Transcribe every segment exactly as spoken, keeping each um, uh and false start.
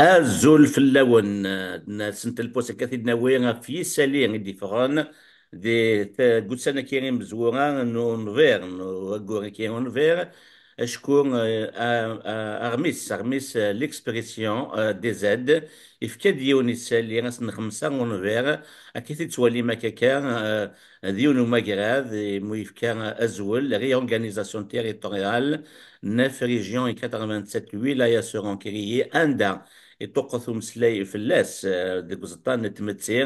Azul fell-awen. Nsen telpus akka t-id-nawi ɣef yisali i d-iffɣen di t-, deg ussan-agi imezwura n unbir, n waggur-agi unbir, acku, eh, a-, a-, aɣmis, aɣmis, eh, L'Expression, eh, des aides, ifka-d yiwen isali ass n xemsa unbir, akka i t-id-tettwalim akka, eh, d yiwen umagrad, eh, mu yefka azwel, réorganisation territoriale, neuf régions et quatre-vingt-sept wilayas seront créées, anda iṭuqqet umeslay fell-as, eh, deg uẓeṭṭa n tmetti,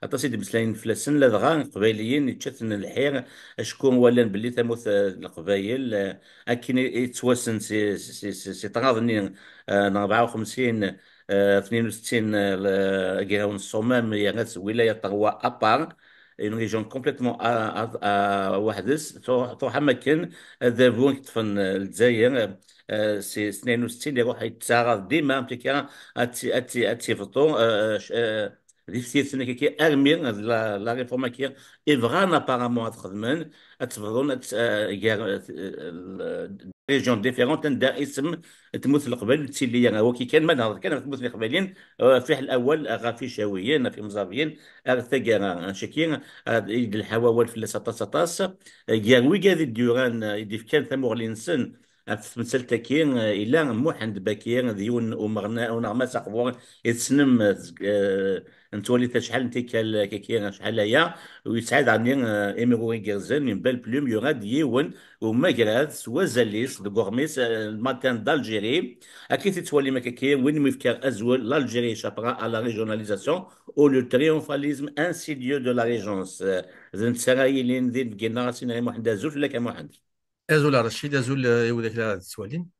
aṭas i d-meslayen fell-asen, ladɣa Iqbayliyen yečča-ten lḥir, acku walan belli tamurt, eh, n Leqbayel, eh, akken i, i tettwassen si, si, si, si ṭṭrad-nni, eh, n rebɛa u xemsin, eh, tnin u settin, eh, le-, agraw n Ṣṣumam, yerna-tt wilaya terwa à part, une région complètement à, à, à weḥd-s, truḥ, truḥ am akken adabu i yeṭṭfen, eh, Lezzayer, eh, si tnin u settin iruḥ yettara dima, am akka, ad tt-, ad tt-, ad tt-ibṭu, eh, c-, eh, di teftirt-nni kiki, armi d la, la réforme-agi i bɣan apparemment ad xedmen, ad tt-bḍun, ad tt-, eh, gar, eh, eh, région différente, anda isem n tmurt n Leqbayel ur ttili ara. Wagi kan, ma nehḍer kan ɣef tmurt n Leqbayel, eh, fiḥel awal ɣef Icawiyen, ɣef Imẓabiyen, ar taggara. Caki, eh, i d-lḥa wawal fell-as aṭas, aṭas. Eh, gar wigad i d-yuran, eh, i d-ifkan tamuɣli-nsen ɣef temsalt-agi, eh, ila Muḥend Bakir, d yiwen umeɣna-, uneɣmas aqbur i tessnem, eh, zg-, eh, nettwali-t acḥal n tikkal, kiki, acḥal aya, u yesɛa daɣen, eh, imru igerrzen, une belle plume, yura-d yiwen umagrad s wazal-is deg uɣmis, eh, Le Matin d'Algérie. Akka i t-tettwalim akka, win mi yefka azwel, L'Algérie échappera à la régionalisation ou le triomphalisme insidieux de la régence. Eh, d netta ara yilin din deg-neɣ, a Sinɣi Muḥend, azul fell-ak a Muḥend. Azul a Racid, azul, eh, i widak la tettwalim.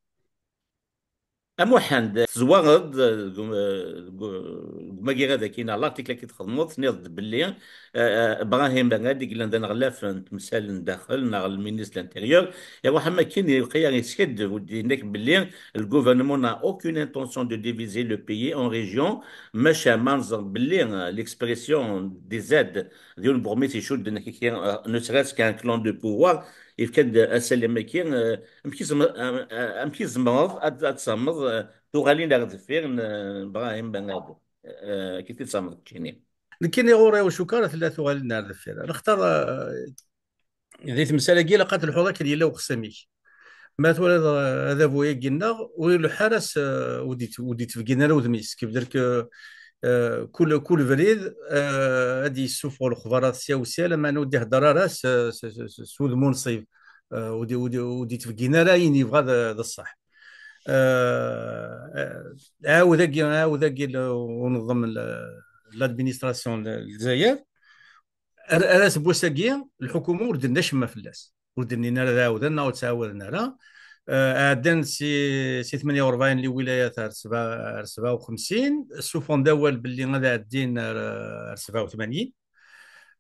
A Muḥend, tezwareḍ, eh, deg um-, eh, deg um-, deg umagrad-agi neɣ l'article-agi txedmeḍ, tenniḍ-d belli, eh, eh, Brahim Merad i yellan d aneɣlaf n temsal n daxel neɣ le ministre de l'Intérieur, iruḥ am akken, ilaq-aɣ yeskaddeb, ur d-yennak belli le gouvernement n'a aucune intention de diviser le pays en régions, maca ma nẓer belli, eh, l'expression des aides d yiwen n weɣmis icudden, eh, ne serait-ce qu'un clan de pouvoir, yefka-d asalam-agi, eh, amek i tzem-, eh, eh, amek i tzemreḍ ad, ad tfehmeḍ, eh, tuɣalin ar deffir n, eh, Brahim Merad? Eh, amek i t-id-tfehmeḍ keččini? Nekkini ɣur-i ur cukkeɣ ara tella tuɣalin ar deffir. Lextar, eh, di temsal-agi ilaq ad telḥuḍ akken yella uxsam-ik. Ma twalaḍ, eh, adabu-agi-nneɣ, ur ileḥḥu ara s, eh, ur d-it-, ur d-ittbeggin ara udem-is. Qui veut dire que, eh, kul, kul brid, eh, ad yessufeɣ lexbarat sya u sya, lameɛna ur d-ihedder ara s, s, s, s, s udem unṣib. Eh, ur d-, ur d-, ur d-ittbeggin ara ayen yebɣa d, d ṣṣeḥ. Eh, eh, ɛawed-agi, ɛawed-agi l-, uneḍḍem l-, l'administration n Lezzayer. Ar, ar aseggas-agi, lḥukuma ur d-tenni acemma fell-as. Ur d-nnin ara d ɛawden neɣ ur ttɛawaden ara. Eh, ɛeddan si, si tmenya u rebɛin n lwilayat ar sebɛa, ar sebɛa u xemsin, ssufɣen-d awal belli ad ɛeddin ar, ar sebɛa u tmanyin.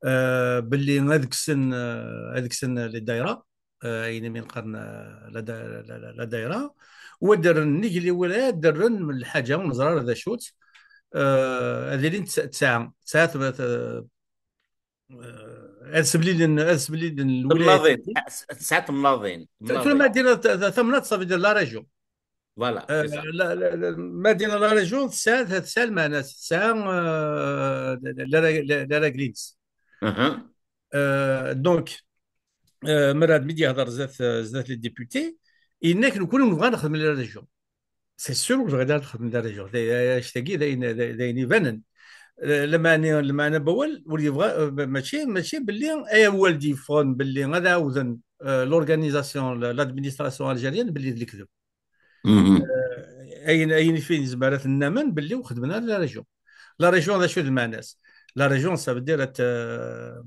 Eh, belli ad kksen, eh, ad kksen les daïra, eh, ayen imi neqqaren, eh, la da-, la, la, la daïra. Wa d-rren nnig lwilaya, d-rren lḥaǧa, ur neẓri ara d acu-tt. Eh, ad ilin tsa-, tesɛa, tesɛa tebɣa, eh, ad semlilen, ad semlilen lwilayat. Temnaḍin, tesɛa temnaḍin. Tura temnaḍin. Madina ta-, ta-, tamnaḍt, ça veut dire la région. Voilà, euh, c'est ça. La, la, la, Madina, la région, tesɛa, tesɛa lmeɛna, tesɛa, euh, la, la, la, la règle-ines. Euh, donc, euh, Merad mi d-yehder zdat, zdat les députés, yenna-k nekkni ur nebɣi ad nexdem la région. C'est sûr ur bɣiɣ ara ad xedmeɣ la région. D, d, d, d ayen, d, d ayen ibanen. Eh, lmeɛna, lmeɛna n wawal, ur yebɣa, eh, ma-, mačči, mačči belli ay awal d-yeffɣen belli ad ɛawden, eh, l'organisation, la, l'administration algérienne, belli d lekdeb. Eh, ayen, ayen i fi nezmer ad t-namen belli ur xedmen ara la région. La région, d acu d lmeɛna-s? La région, ça veut dire ad, eh,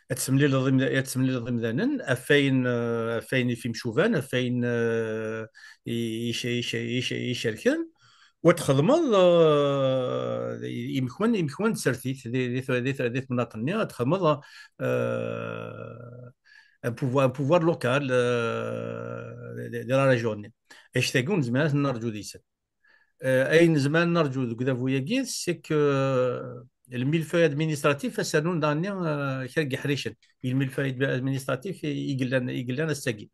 ad temlileḍ im-, ad temlileḍ imdanen, ɣef wayen, eh, ɣef wayen i f-imcuban, ɣef wayen, eh, i, i, i, i, i, icerken, u ad txedmeḍ, eh, imekwan, imekwan n tsertit di, di, di, di, di temnaḍt-nni, ad txedmeḍ, eh, un pouvoir, un pouvoir local, eh, di, di, di la région-nni. Annect-agi ur nezmir ad t-nerǧu deg-sen. Eh, ayen nezmer ad nerǧu deg udabu-agi, c'est que, eh, le millefeuille administratif, ad s-rnun daɣenni, eh, kra n yiḥricen. Le millefeuille administratif i, i yellan, i yellan ass-agi.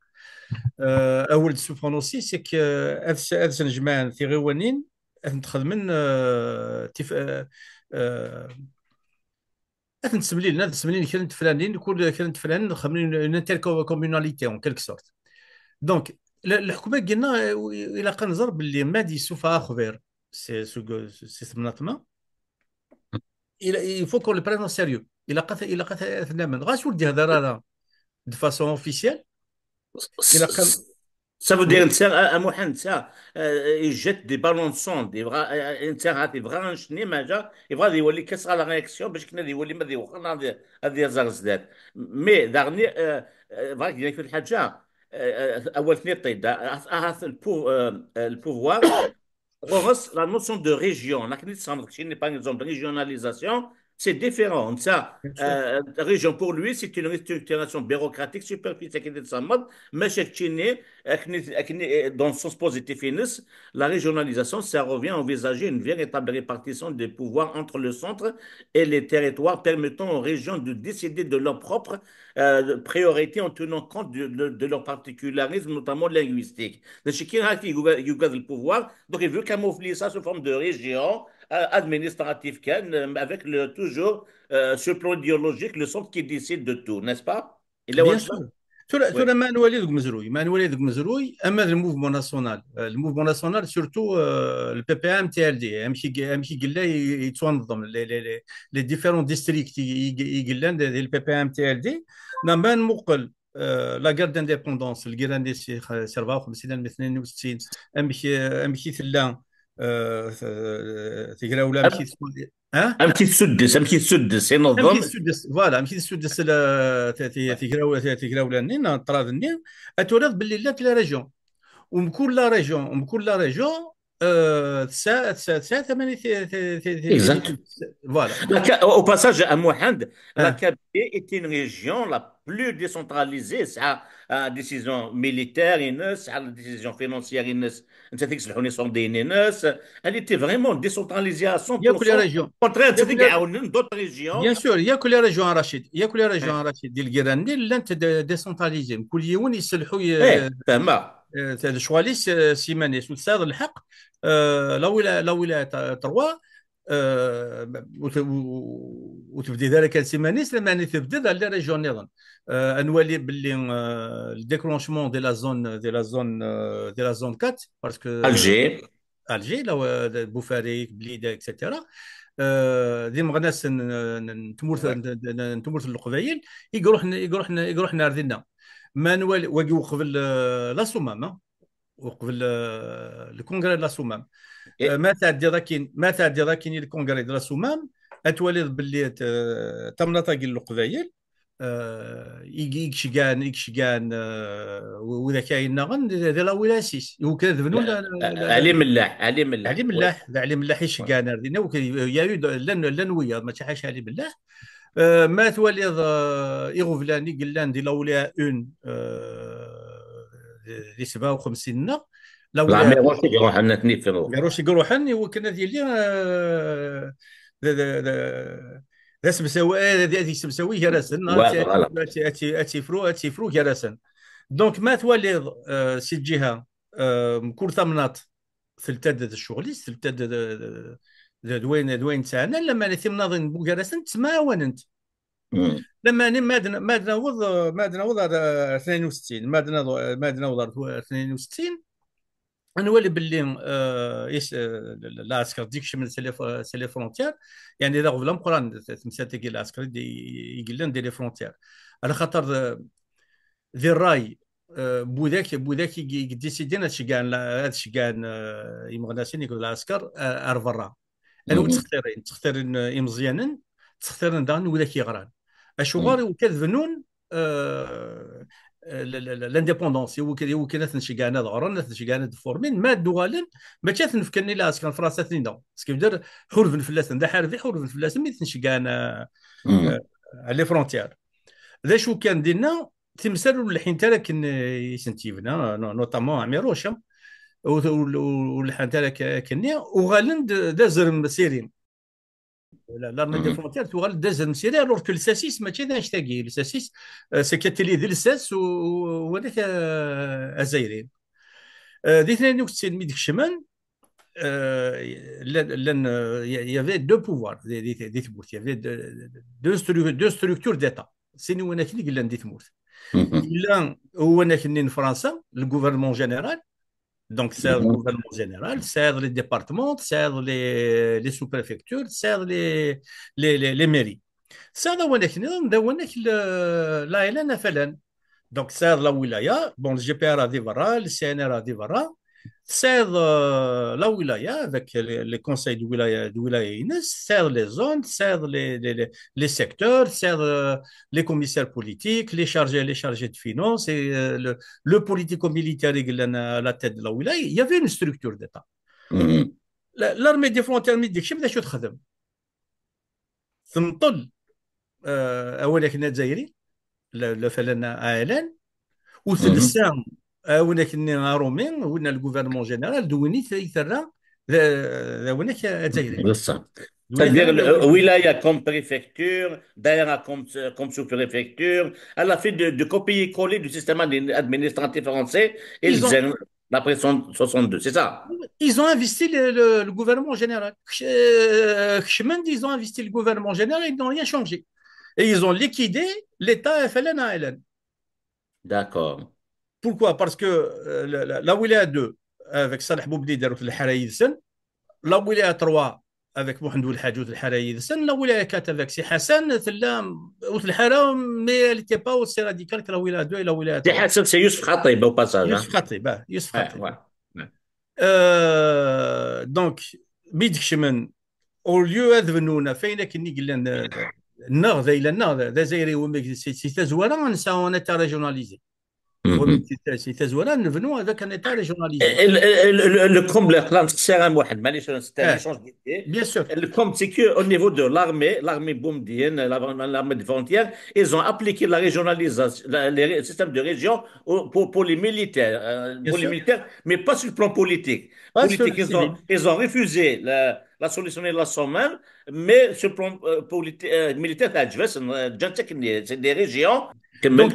Eh, awal d-ssufɣen aussi, c'est que, eh, ad s-, ad snejmaɛen tiɣiwanin, ad tent-xedmen, euh, tif- euh, euh, ad tent-semlilen, ad semlilen kra n tefranin, kul kra n tefranin xedmen une intercommunalité en quelque sorte. Donc, le- lḥukm-agi-nneɣ, euh, ilaq ad nẓer belli ma d-yessufeɣ axbir si si- si temnaḍt-ma, il, il faut qu'on le prenne au sérieux. Ilaq ad ilaq ad t-namen. Ɣas ur d-ihder ara de façon officielle, ilaq ad Ça veut dire, netta, a, a Muḥend, netta, euh, il jette des ballons de sonde, yebɣa, euh, netta, yebɣa annect-nni, maca, yebɣa ad iwali kan la réaction, bac akken ad iwali ma ad iwexxer neɣ ad, ad yaẓ ar zdat. Mais, daɣen, euh, euh, bɣiɣ ad k-d-iniɣ yiwet n lḥaǧa, euh, euh, awal-nni yeṭṭi-d, ah, ah, ah, le pou-, euh, euh, le pouvoir, ɣur-s la notion de région, akken i tessneḍ keččini, par exemple, régionalisation, c'est différent. Netta, Bien sûr. Euh, région, pour lui, c'est une restructuration bureaucratique superficielle qui est, maca keččini, akken i- akken i- dans le sens positif-ines, la régionalisation, ça revient à envisager une véritable répartition des pouvoirs entre le centre et les territoires, permettant aux régions de décider de leurs propres, euh, priorités en tenant compte de, de- de leurs particularismes, notamment linguistiques. Donc, chacun a qui regarde le pouvoir, donc il veut camoufler ça sous forme de région, euh, administrative, kan, euh, avec le, toujours, euh, sur le plan idéologique, le centre qui décide de tout, n'est-ce pas? Il est Bien au- sûr. Tura, Oui. tura ma nwali deg umezruy, ma nwali deg umezruy, ama d le mouvement national, euh, le mouvement national, surtout, euh, le P P M T L D, amek i, amek i yella i- yettwanḍem, les, les, les, les différents districts i, i, i yellan di, di le P P M T L D, neɣ ma nmuqel, euh, la guerre d'indépendance, lgirra-nni si, si rebɛa u xemsin almi tnin u settin, amek, euh, amek i tella, euh, t-, tegrawla, amek i tettwali, ha? Amek i tsuddes, amek i tsuddes, Amek ineḍḍem. i tsuddes, voilà, amek i tsuddes la, ti- ti- tigraw- ti- tigrawla-nni, neɣ ṭṭrad-nni, ad turiḍ belli llant la région. U mkul la région, u mkul la région, euh, tesɛa, tesɛa, tesɛa tamani ti- ti- ti- ti- Exact. Voilà. La Ca- au passage, à Mohand, la Ah. Kabylie est une région la plus décentralisée. Ça, euh, décision militaire, ines, ça, décision financière, ines, ça, c'est le Honis Sordine, ines. Elle était vraiment décentralisée à cent pour cent. Il y a que les régions. Au contraire, Il y a c'est que les- qu'il y a d'autres régions. Bien sûr, il y a que les régions arachides. Il y a que les régions Eh. arachides. Di lgirra-nni, llant dé- décentralisées. Mkul yiwen yesselḥuy, Eh, euh, tama. euh, lecɣal-is, euh, s yiman-is. U tesɛiḍ lḥeqq, euh, la wila, la wila t-, trois, euh, ur te-, ur, ur tebdid ara kan s yiman-is, lameɛna tebdid ɣer les régions nniḍen. Euh, ad nwali belli, euh, le déclenchement de la zone, de la zone, euh, de la zone quatre, parce que Alger. Alger, là, euh, de Boufarik, Blida, et cetera. Euh, d imeɣnasen, euh, n, n tmurt, Ouais. n, n, n tmurt n Leqbayel, i iruḥen, i iruḥen, i iruḥen ar dinna. Ma nwali, wagi uqbel, euh, la Soummam, hein. Uqbel, euh, le congrès de la Soummam. Et- Euh, ma tɛeddiḍ akkin, ma tɛeddiḍ akkin i le congrès de la Soummam, ad twaliḍ belli, euh, tamnaḍt-agi n Leqbayel, euh, i, i iceggan, i iceggan, euh, w-, widak ay yennaɣen, d, d la wilaya six. Iwakken ad bnun la, la, la, la, Ali Mellah, Ali Mellah. Ali Mellah, d Ali Mellah i iceggan ar dinna, iwakken y-, y-, y-, llan, llan wiyaḍ, mačči ḥaca Ali Mellah. Euh, ma twaliḍ, euh, iɣeblan i yellan di la wilaya un, euh, di, di sebɛa u xemsin-nneɣ, la wilaya Leɛmiruc i iruḥen ad ten-ifru. Leɛmiruc i iruḥen, iwakken ad yili, euh, d, d, d, d asemsawi, eh, ad, ad yessemsawi gar-asen, neɣ Ouais, ad, voilà. ad, ad, ad tifru, ad tifru gar-asen. Donc, ma twaliḍ, euh, si lǧiha, euh, mkul tamnaḍt teltad d ccɣel-is, teltad d, d, d, d wayen, d wayen tesɛan, lameɛna timnaḍin mbugar-asent ttemɛawanent. Mm. Lameɛna ma ad n-, ma ad naweḍ, ma ad naweḍ ar, ar tnayen u settin, ma ad naweḍ, ma ad naweḍ ar tnayen u settin, ad nwali belli, euh, is-, euh, lɛesker d ikecmen s les, s les frontières, yeɛni d aɣbel ameqqran, t-, temsalt-agi n lɛesker i d-, i yellan di les frontières. Ala xaṭer, euh, di ṛṛay, euh, n wudak, n wudak i, i yeddisidin ad ceggɛen la-, ad ceggɛen, euh, imeɣnasen akked lɛesker, euh, ar berra. Anwa Mhm. ttextirin? Ttextirin, euh, imeẓyanen, ttextirin daɣen widak yeɣran. Acuɣer? Mhm. Iwakken ad bnun, euh, l-, l-, l-, l'indépendance, iwakken, iwakken ad ten-ceggɛen ad ɣren, ad ten-ceggɛen ad formin, ma ad d-uɣalen, mačči ad ten-fken i lɛesker n Fransa ad ten-ineɣ. Parce que ḥurben fell-asen, d aḥarbi, ḥurben fell-asen mi ten-ceggɛen, euh, Mhm. euh, à les frontières. D acu kan dinna, timsal ur lḥint ara akken, euh, i sent-yebna, no-, notamment Ɛmiruc, hein. Ur, ur, ur, ur lḥant ara ak-, akkenni, uɣalen d, d azrem siri. La, l'armée des Mhm. frontières tuɣal d azrem siri, alors que lsas-is mačči d annect-agi. Lsas-is, euh, c'est qu'elle est d lsas u, u, u, wala, euh, azayri. Euh, di tnayen u settin mi d-kecmen, euh, llan, llan, euh, il y avait deux pouvoirs di, di, di tmurt. Il y avait deux, deux stru-, deux structures d'État. Sin wanaken i yellan di tmurt. Yella uwanak-nni n Fransa, le gouvernement général. Donc, c'est le gouvernement général, c'est les départements, c'est les, les sous-préfectures, c'est les, les, les, les mairies. C'est le wanak-nni, d awanak le, la N F L N. Donc, c'est la wilaya, bon, le G P R a di berra, le C N R a di berra, c'est euh, la wilaya avec les, les conseils de wilaya, de wilaya-ines, c'est les zones, c'est les, les, les, les secteurs, c'est euh, les commissaires politiques, les chargés, les chargés de finances et euh, le, le politico-militaire i yellan à la tête de la wilaya. Il y avait une structure d'État. La- L'armée des frontières mi d-tekcem d acu txedem? Temṭel euh, awanak-nni azzayri, le, le F L N A L N, u telsa awanak-nni aṛumi, winna le gouvernement général, d win i t- i terra d d awanak azzayri. C'est ça. C'est-à-dire, le, euh, wilaya comme préfecture, daïra comme, comme sous-préfecture, à la fin de, de copier-coller du système admi- administratif français et Ils ont- zen- d'après soixante-deux, c'est ça? Ils ont investi le, le- le gouvernement général. Euh, Kcmen, ils ont investi le gouvernement général, ils n'ont rien changé. Et ils ont liquidé l'État F L N A L N. D'accord. Pourquoi? Parce que euh, la, la, la wilaya deux, avec Saleh Boubnidar, la wilaya trois, avec Mohamed Oulhadj, la wilaya quatre, avec Si Hassan, mais elle n'était pas aussi radicale que la wilaya deux et la wilaya trois. C'est Youssef Khatib au passage. Youssef Khatib, Youssef Khatib. Ouais. Euh, donc, mi d-kecmen, au lieu ad bnun ɣef wayen akken i yellan euh, nneɣ d ayla-nneɣ d azzayri, wamag si tazwara, nesɛa un État régionalisé. Si tazwara nebnu avec un État régionalisé. Le, le, le, le, le problème, là, c'est un, c'est un échange d'idées. Bien sûr. Le problème, c'est qu'au niveau de l'armée, l'armée boumedienne, l'armée de frontière, ils ont appliqué la régionalisation, le système de région pour, pour les militaires, euh, pour les militaires, mais pas sur le plan politique. Politique, ils ont, ils ont refusé la, la solution de la Somme, mais sur le plan euh, politi- euh, militaire, c'est des régions. Donc,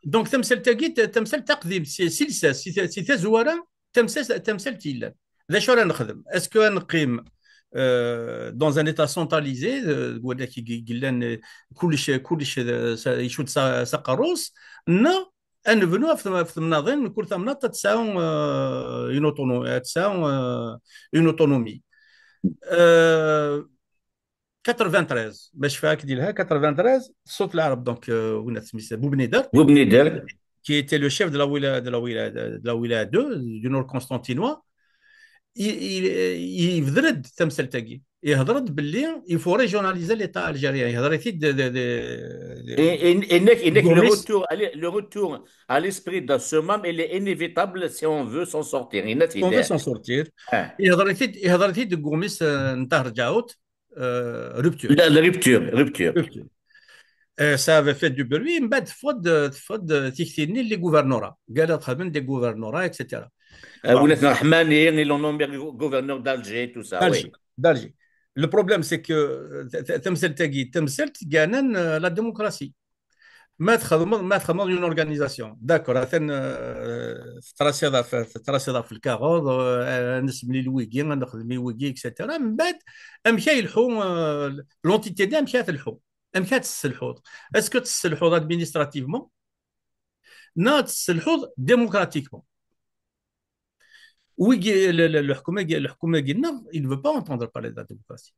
donc tamsalt-agi, tamsalt taqdimt, si, si lsas, si, si tazwara, tamsalt, tamsalt yellan. D acu ara nexdem? Est-ce que ad neqqim euh, dans un état centralisé, euh, wala ki yellan euh, kullec, kullec euh, sa- icudd sa, sa aqerru-s, neɣ ad nebnu ɣef tem- ɣef temnaḍin, mkul tamnaḍt ad tesɛu euh, une autonomie, ad tesɛu euh, une autonomie. Euh, quatre-vingt-treize, bac fak yelha, quatre-vingt-treize, Sut Lɛerb, donc, euh, win-a tesmis, Boubnidar, Boubnidar. Qui était le chef de la wilaya, de la wilaya, de la wilaya deux, du nord constantinois, il, il, il yebder-d tamsalt-agi. Yehder-d belli il faut régionaliser l'État algérien. Yehder-it-id de, de, de, de, Et, et, et, et, et le retour, à l'e- le retour à l'esprit de Somme, il est inévitable si on veut s'en sortir. On veut s'en sortir. Yehder-it-id, yehder-it-id deg wumi-s euh, n Tahar Djaout, euh, rupture. La, la rupture, rupture. Rupture. Euh, ça avait fait du bruit, mbaɛd teffeɣ-d, teffeɣ-d tikti-nni, les gouverneurs. Qal ad xedmen des gouverneurs, et cetera. Euh, Oulet Rahmani, ils l'ont nommé gou- gouverneur d'Alger, tout ça. D'Alger, Oui. d'Alger. Le problème, c'est que euh, t- t- tamsalt-agi, tamsalt gagnen euh, la démocratie. Ma txedmeḍ, ma txedmeḍ une organisation. D'accord, atan euh, tetrasiḍ ɣef, tetrasiḍ ɣef lkaɣeḍ, euh, ad nessemlil wigi, ad nexdem i wigi, et cetera. Mbaɛd, amek ay yelḥu euh, l'entité-nni, amek ay telḥu? Amek ad tesselḥuḍ? Est-ce que tesselḥuḍ administrativement? Neɣ ad tesselḥuḍ démocratiquement? Wigi, le, le, le ḥkuma-gi, le ḥkuma-gi-nneɣ, il ne veut pas entendre parler de la démocratie.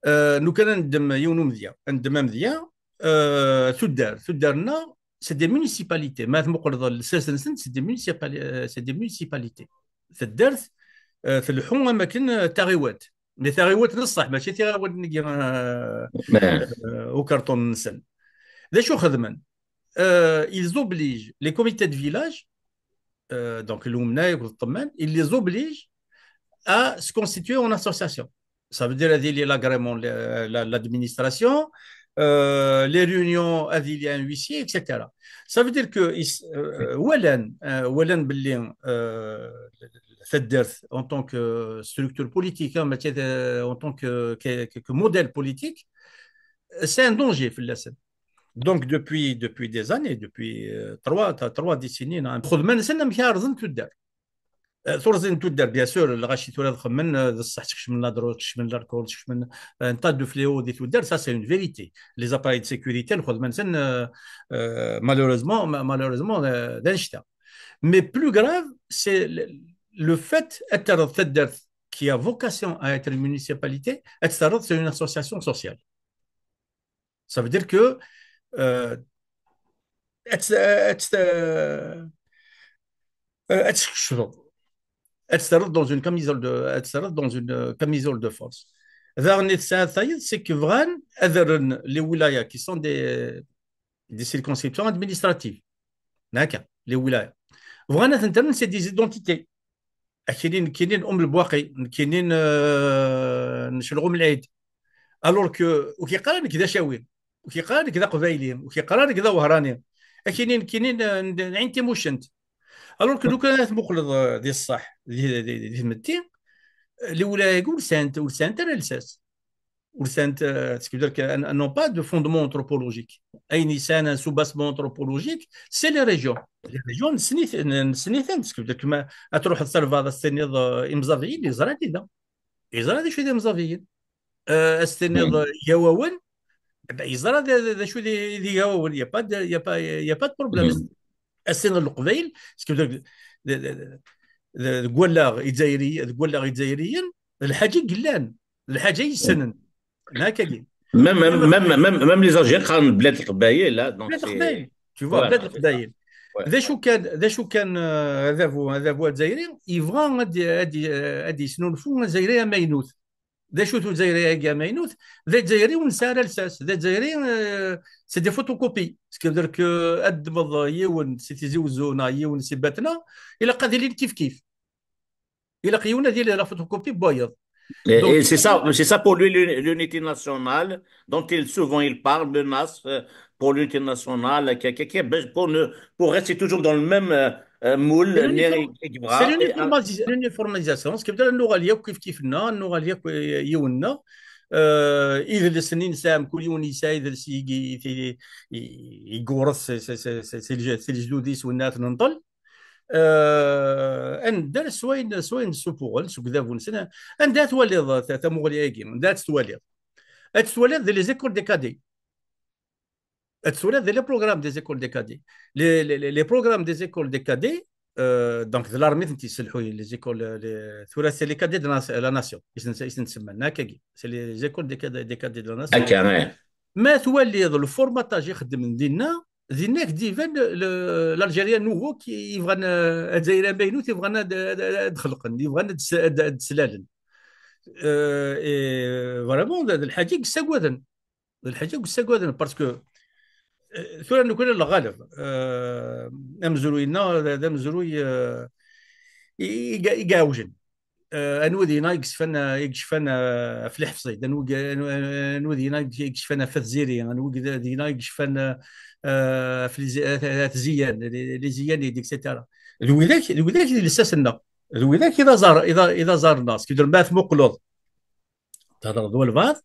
Euh, nous kan ad neddem yiwen umedya, ad neddem amedya, euh, tuddar, tuddar-nneɣ, c'est des municipalités. Ma tmuqleḍ lsas-nsent, c'est des municipali- euh, c'est des municipalités. Taddart, euh, telḥu am akken euh, taɣiwant. Mais taɣiwant n ṣṣeḥ, mačči taɣiwant n euh, euh, ukarṭun-nsen. D acu xedmen? Euh, ils obligent les comités de village, euh, donc Lumnay, ils les obligent à se constituer en association. Ça veut dire l'agrément de l'administration, euh, les réunions, un huissier, et cetera. Ça veut dire que euh, walan, euh, walan belli euh, taddart en tant que structure politique, hein, en tant que, que, que modèle politique, c'est un danger في اللسن. Donc depuis, depuis des années, depuis euh, trois, trois décennies, hein, خدمة نسن مشارضن تدار. Euh, turẓi n tuddar, bien sûr, lɣaci tura ad xemmen, euh, d ṣṣeḥ, skecmen la drogue, skecmen l'alcool, skecmen, euh, un tas de fléaux di tuddar, ça c'est une vérité. Les appareils de sécurité, lxedma-nsen, euh, euh, malheureusement, ma- malheureusement, euh, d annect-a. Mais plus grave, c'est le, le fait ad terreḍ taddart qui a vocation à être une municipalité, ad terreḍ c'est une association sociale. Ça veut dire que, euh, ad, ad, euh, ad tkecmeḍ, ad terreḍ dans une camisole de, ad terreḍ dans une, euh, camisole de force. Daɣen i tesɛiḍ tayeḍ, c'est que bɣan ad rren les wilayas qui sont des, des circonscriptions administratives. Naka, les wilayas. Bɣan ad tent-rren c'est des identités. Akini nekkini n Um Lebwaqi, nekkini n, euh, n Celɣum Lɛid. Alors que, ur k-yeqqar ara nekk d acawi, ur k-yeqqar ara nekk d aqbayli, ur k-yeqqar ara nekk d awehṛani. Akini nekkini n, n, n Ɛin Timucent. Alors que lukan ad tmuqleḍ, euh, di ṣṣeḥ, di, di, di, di tmetti, lewlaya-agi ur sɛant, ur sɛant ara lsas. Ur sɛant, euh, c'est-à-dire que, elles n'ont pas de fondement anthropologique. Ayen yesɛan un soubassement anthropologique, c'est les régions. Les régions, nessen-it-, nessen-itent, c'est-à-dire que ma, ad truḥeḍ s albaɛḍ ad s-tiniḍ, euh, imẓabiyen, yeẓra-t-id. Yeẓra d acu d imẓabiyen. Euh, ad s-tiniḍ, euh, igawawen, eh ben, yeẓra d, d, d acu d, d igawawen. Il y a pas de, il y a pas, il y a pas de problème. Mhm. Ad s-tiniḍ leqbayel, c'est-à-dire que de, de, de, de, deg wallaɣ izzayri-, deg wallaɣ izzayriyen, d lḥaǧa i yellan, d lḥaǧa i yessnen. Nekkagi. Même, même, même, même, même les Algériens qqaren Blad Leqbayel, là, donc Blad c'est Leqbayel. Tu vois, voilà, Blad Leqbayel. Ouais. D acu kan, d acu kan, euh, adabu, adabu azzayri, yebɣa ad, ad, ad yesnulfu azzayri amaynut. D acu-t uzzayri-agi amaynut? D azzayri ur nesɛi ara lsas. D azzayri, euh, c'est des photocopies. C'est-à-dire que ad ddmeḍ yiwen si Tizi Wezzu neɣ yiwen si Batna, ilaq ad ilin kif kif. Ilaq yiwen ad yili la photocopie n wayeḍ. Et, donc, et c'est ça, c'est ça pour lui l'uni-, l'unité nationale dont il, souvent il parle, menace, euh, pour l'unité nationale, que, que, que, pour ne, pour rester toujours dans le même, euh, euh, moule, c'est l'uniform-, c'est l'uniformisa-, l'uniformisation, c'est-à-dire ad nuɣal yakk kif kif-nneɣ, ad nuɣal yakk, euh, yiwen-nneɣ. Euh, idles-nni nesɛa, mkul yiwen yesɛa idles i, i, i, i, i yewreṣ si, si, si, si, si lejdud-is, winna ad t-nenṭel. Euh, ad nedder s wayen, s wayen ssufuɣen seg udabu-nsen. Anda ad twaliḍ ta-, tamuɣli-agi? Anda ad tt-twaliḍ? Ad tt-twaliḍ di les écoles des cadets. Ad tt-twaliḍ di les programmes des écoles des cadets. Les, les, les, les programmes des écoles des cadets, euh, donc de l'armée, les écoles, les, tura c'est les cadets de la, la nation, i sen-, i sen-semman, akkagi. C'est les écoles des cadets, des cadets de la nation. Akka, ouais. Ma twaliḍ le formatage i xeddmen dinna, dinna ak d-iban le, l'Algérie à nouveau qui yebɣan, euh, Azzayri amaynut yebɣan ad, ad, ad, ad xelqen, yebɣan ad s-, ad, ad slalen. Euh, et vraiment, d, d lḥaǧa i yessagaden. D lḥaǧa i yessagaden, parce que, euh, tura nekkni lɣaleb, euh, amezruy-nneɣ d, d amezruy, euh, i, i, i iɛewjen. Euh, anwa dinna i yecfan, i yecfan, euh, ɣef Leḥfṣid, anwa, anwa, anwa dinna i yecfan ɣef At Ziri, anwa dinna i yecfan, euh, ɣef les, euh, At Ziyyan, les, les Ziyyanides, et cetera. D widak, d widak i d lsas-nneɣ. D widak i d aẓar, i d a-, i d aẓar-nneɣ. Parce que ma tmuqleḍ, thedreḍ d walbeɛḍ,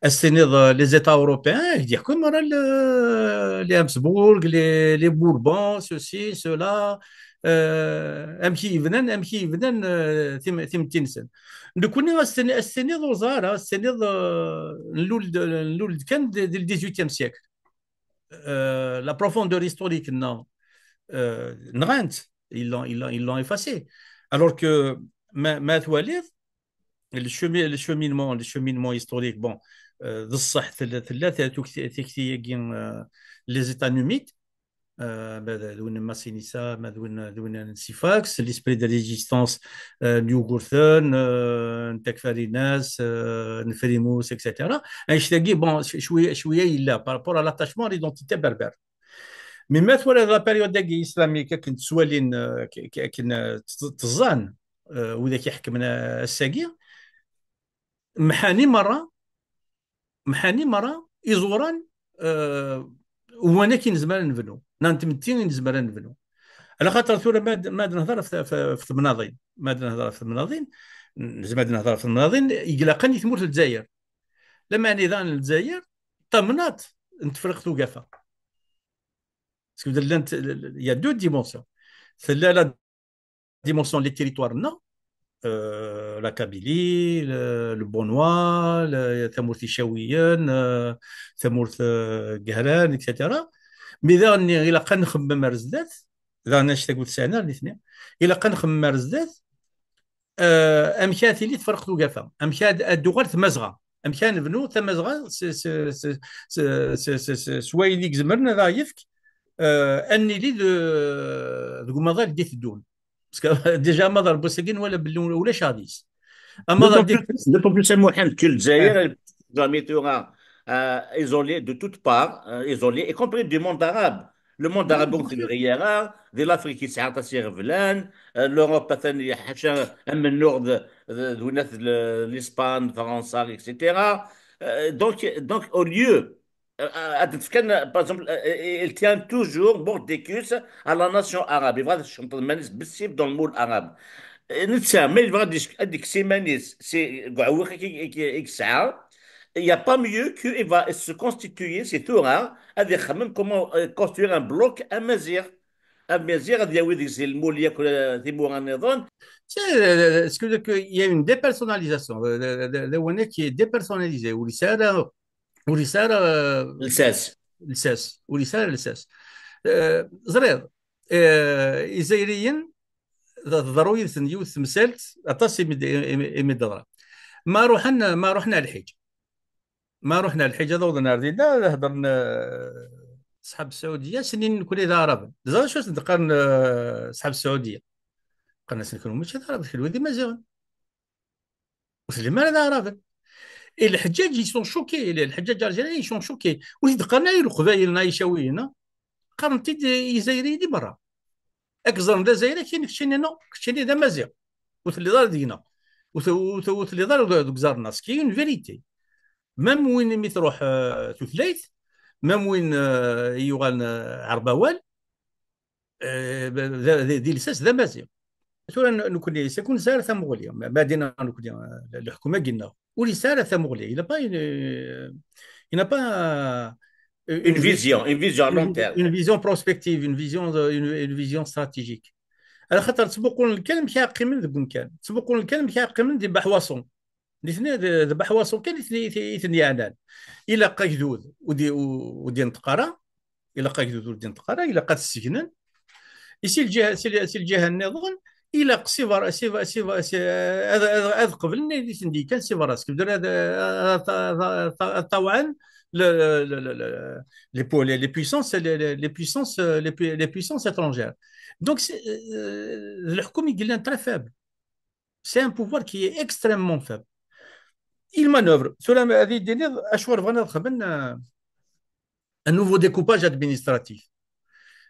ad s-tiniḍ, euh, les États européens, ak-d-yeḥkum ara le, les Habsbourg, les, les Bourbons, ceci, cela, euh, amek i yebnan, amek i yebnan, euh, tim-, timetti-nsen. Nekkni ad s-tini-, ad s-tiniḍ ur ẓar, ad s-tiniḍ, euh, nlul-d, nlul-d kan di, di le dix-huitième siècle. Euh, la profondeur historique, non. Euh, nɣan-tt, ils l'ont, ils l'ont, ils l'ont effacée. Alors que ma, ma twaliḍ, le chemi-, le cheminement, le cheminement historique, bon, euh, d ṣṣeḥ, tella, tella ta-, tukti-, tikti-agi, euh, les États numides, euh, ma d, d win n Massinissa, ma d win, d win n Sifax, l'esprit de résistance, euh, n Yugurten, euh, n Takfarinas, euh, n Frimous, et cetera. Annect-agi, bon, ch-, cwiya, cwiya yella par rapport à l'attachement à l'identité berbère. Mais ma twalaḍ la période-agi islamique, akken ttwalin, euh, k-, k-, akken, euh, t-, tẓan, euh, widak iḥekmen, euh, ass-agi, mḥani merra, mḥani merra iẓuran, euh, n wanak i nezmer ad nebnu, neɣ n tmetti i nezmer ad nebnu. Ala xaṭer tura ma d, ma d nehder ɣef, ɣef, ɣef temnaḍin, ma d nehder ɣef temnaḍin, nezmer ad nehder ɣef temnaḍin i ilaqen i tmurt n Lezzayer. Lameɛna daɣen Lezzayer d tamnaḍt n Tefriqt Ugafa. Parce que llant, il y a deux dimensions. Tella la dimension n les territoires-nneɣ, euh, la Kabylie, le, le Bonois, le, tamurt Icawiyen, euh, tamurt, euh, Gehran, et cetera. Mais daɣen, ilaq ad nxemmem ar zdat, daɣen annect-agi ur t-sɛin ara nitni, ilaq ad nxemmem ar zdat, euh, amek ara tili tferqt ugafa, amek ara, ad d-tuɣal tmazɣa, amek ara nebnu tamazɣa s, s, s wayen i izemren ad aɣ-yefk, euh, ad nili de, deg umaḍal i d-iteddun. Parce que déjà amaḍal n wass-agi nwala belli ulac aɣ-d-is. Amaḍal D'autant plus, d'autant plus, a Mohamed, que Lezzayer, elle est jamais, euh, isolée de toutes parts, euh, isolée, y compris du monde arabe. Le monde arabe ur t-nebɣi ara, di l'Afrique yesɛa aṭas iɣeblan, euh, l'Europe atan ḥaca amennuɣ d, d, d winat l-, l'Espagne, Fransa, et cetera. Euh, donc, donc, au lieu, euh, euh, ad d-tefk kan, par exemple, euh, euh, il tient toujours mordicus à la nation arabe. Yebɣa ad tecneṭ iman-is bessif dans le moule arabe. Euh, netta, ma yebɣa ad d-, ad d-yekkes iman-is si deg uɛewwiq i, i, i yesɛa, il n'y a pas mieux que il va se constituer, c'est tura, ad ixemmem comment, euh, construire un bloc amaziɣ. Amaziɣ ad yawi deg-s lmul yakk, euh, timura nniḍen. C'est, euh, ce que, que il y a une dépersonnalisation, euh, le, le, le Wanna qui est dépersonnalisé, ur yesɛi ara, ur yesɛi ara, euh, Lsas. Lsas, ur yesɛi ara lsas. Euh, ẓriɣ, euh, Izzayriyen, d-, teḍru yid-sen yiwet temsalt, aṭas imi d-, imi, imi d-teḍra. Ma ruḥen, ma ruḥen ar lḥiǧ. Ma ruḥen ar lḥiǧ, ad awḍen ar dinna, ad hedren, eh, ṣṣḥab Saɛudiya, s-nnin nekkni d Aɛraben. Teẓriḍ acu asen-d-qqaren, eh, ṣṣḥab Saɛudiya? Qqaren-asen, "Kenwi mačči d Aɛraben, kenwi d Imaziɣen. Ur tellim ara d Aɛraben." Et Lḥeǧǧaǧ, ils sont choqués. Les, Lḥeǧǧaǧ Algériens, ils sont choqués. Ur t-id-qqaren ara i Leqbayel neɣ Icawiyen, ah. Qqaren-t-id i Izzayriyen i merra. Ad k-ẓren d Azzayri, akin keččini, non, keččini d Amaziɣ. Ur telliḍ ara deg-neɣ. Ur te-, ur te-, ur telliḍ ara deg uẓar-nneɣ. Ce qui est une vérité. Même win imi truḥ, euh, tutlayt, même win, euh, i yuɣalen, euh, ɛerb awal, euh, d, d, d lsas d Amaziɣ. Tura n-, nekkni, c'est que nesɛa tamuɣli, ma, ma dina nekkni, euh, leḥkem-agi-nneɣ. Ur yesɛi ara tamuɣli. Il n'a pas une, il n'a pas, euh, Une une vision, une vision à long une, terme. Une vision prospective, une vision de, une, une vision stratégique. Ala xaṭer ttmuqulen kan amek ara qqimen deg umkan. Ttmuqulen kan amek ara qqimen di beḥwaṣu. Nitni d, d beḥwaṣu kan i ten, i ten, i ten yeɛnan. Ilaq agdud ur d-, ur, ur d-yenṭeq ara. Ilaq agdud ur d-yenṭeq ara. Ilaq ad t-ssegnen. I si lǧiha, si, si lǧiha nniḍen, ilaq si berra, si, si, si, ad, ad, ad qeblen ayen i sen-d-yekkan si berra. Seg ad, ad, ad, ad, ad ṭawɛen le, le, le, le, le, les po-, les, les puissances, les, les, les puissances, euh, les pu-, les puissances étrangères. Donc, c'est, euh, leḥkem i yellan très faible. C'est un pouvoir qui est extrêmement faible. Il manœuvre. Tura, ad yi-d-tiniḍ, acuɣer bɣan ad xedmen, euh, un nouveau découpage administratif.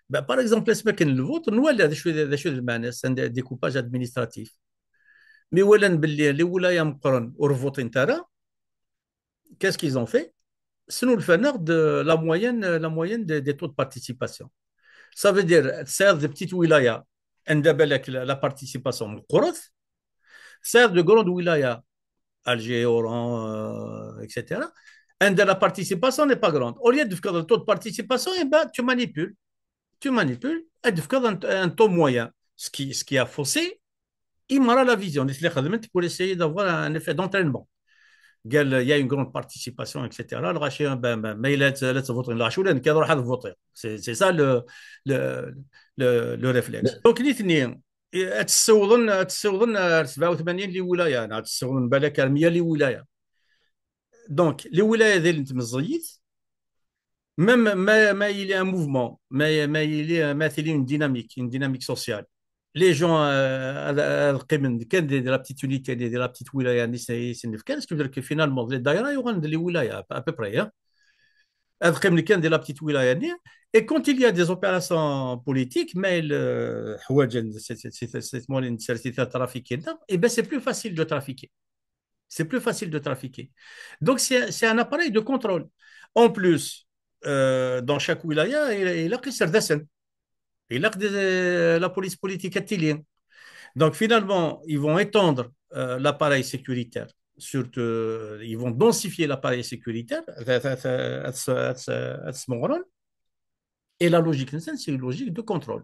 Ben, par exemple, asmi akken lvuṭ, nwala d acu, d acu d lmeɛna-s, un dé-, découpage administratif. Mi walan belli les wilayas meqqren ur vuṭint ara, qu'est-ce qu'ils ont fait? Snulfan-aɣ-d la moyenne, la moyenne des, des taux de participation. Ça veut dire, tesɛiḍ des petites wilayas, anda balak la, la participation meqqret, tesɛiḍ de grandes wilayas, Alger, Oran, euh, et cetera. Anda la participation n'est pas grande. Au lieu de faire le taux de participation, eh ben, tu manipules. Tu manipules, ad d-tefkeḍ un, un taux moyen. Ce qui, ce qui a faussé i merra la vision. Nitni xedmen-t pour essayer d'avoir un effet d'entraînement. Qal, il y a une grande participation, et cetera. Lɣaci, ben, ben, ma yella ad, ad tvuṭin, lɣaci ula nekk ad ruḥeɣ ad vuṭiɣ. C'est, c'est ça le, le, le, le réflexe. Donc, nitni, ad ssiwḍen, ad ssiwḍen ar sebɛa u tmanyin les wilayas, neɣ ad ssiwḍen balak ar meyya les wilayas. Donc, les wilayas d ilent meẓẓiyit, même ma, ma il y a un mouvement, ma, ma il y a, ma il y a une dynamique, une dynamique sociale, les gens, euh, ad, ad qqimen kan di, di la petite unité, di, di la petite wilaya, ni sen-, sen-, kan, ce qui veut dire que finalement, les daïra, il y aura les wilayas, à, à peu près, hein. Ad qqimen kan di la petite wilaya-nni. Et quand il y a des opérations politiques, ma il, euh, ḥwaǧen, c'est, c'est, c'est, c'est, c'est, trafiquer, et ben, c'est plus facile de trafiquer. C'est plus facile de trafiquer. Donc, c'est, c'est un appareil de contrôle. En plus, euh, dans chaque wilaya, il, il a qui sert d'assaut. Il a que des, la police politique à Tilly. Donc, finalement, ils vont étendre, euh, l'appareil sécuritaire. Surtout, euh, ils vont densifier l'appareil sécuritaire. Et la logique, c'est une logique de contrôle.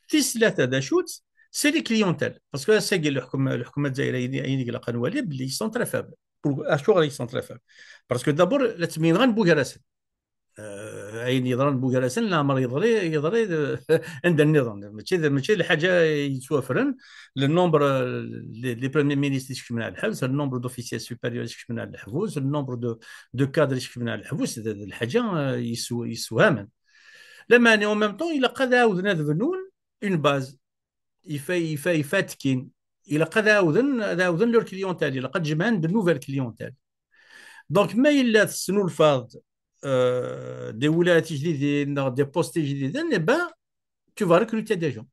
Tis tlata d acu-tt, c'est les clientèles. Parce que ass-agi, le حكم, le حكم الجزائري, ayen i ilaq ad nwali, ils sont très faibles. Pour, acuɣer ils sont très faibles? Parce que d'abord, la ttemyinɣan bugar-asen. Euh, ayen yeḍran bugar-asen, leɛmer yeḍri, yeḍri anda nniḍen. Mačči d, mačči d lḥaǧa yettwafren. Le nombre, euh, les, les premiers ministres i skecmen ar lḥebs, le nombre d'officiers supérieurs i skecmen ar lḥebs, le nombre de, de cadres i skecmen ar lḥebs, d, d lḥaǧa, euh, yesw-, yessewhamen. Lameɛna, en même temps, ilaq ad ɛawden ad bnun une base. Ifa-, ifa-, ifatkin. Ilaq ad ɛawden, ad ɛawden leur clientèle. Ilaq ad jemɛen de nouvelles clientèles. Donc, ma yella tesnulfaḍ, euh, des wilayat ijdiden, neɣ des postes ijdiden, eh ben, tu vas recruter des gens.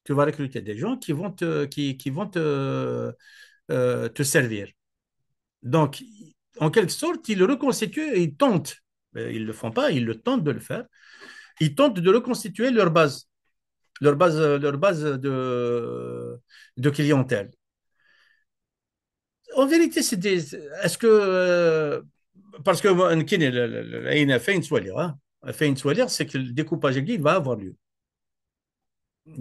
Tu vas recruter des gens qui vont te, qui, qui vont te, euh, te servir. Donc, en quelque sorte, ils reconstituent, ils tentent, euh, ils le font pas, ils le tentent de le faire, ils tentent de reconstituer leur base, leur base, leur base de, de clientèle. En vérité, c'est des, est-ce que, euh, parce que moi, nekkini, le, le, le, ayen, ayen ttwaliɣ, hein, ayen ttwaliɣ, c'est que le découpage, il va avoir lieu.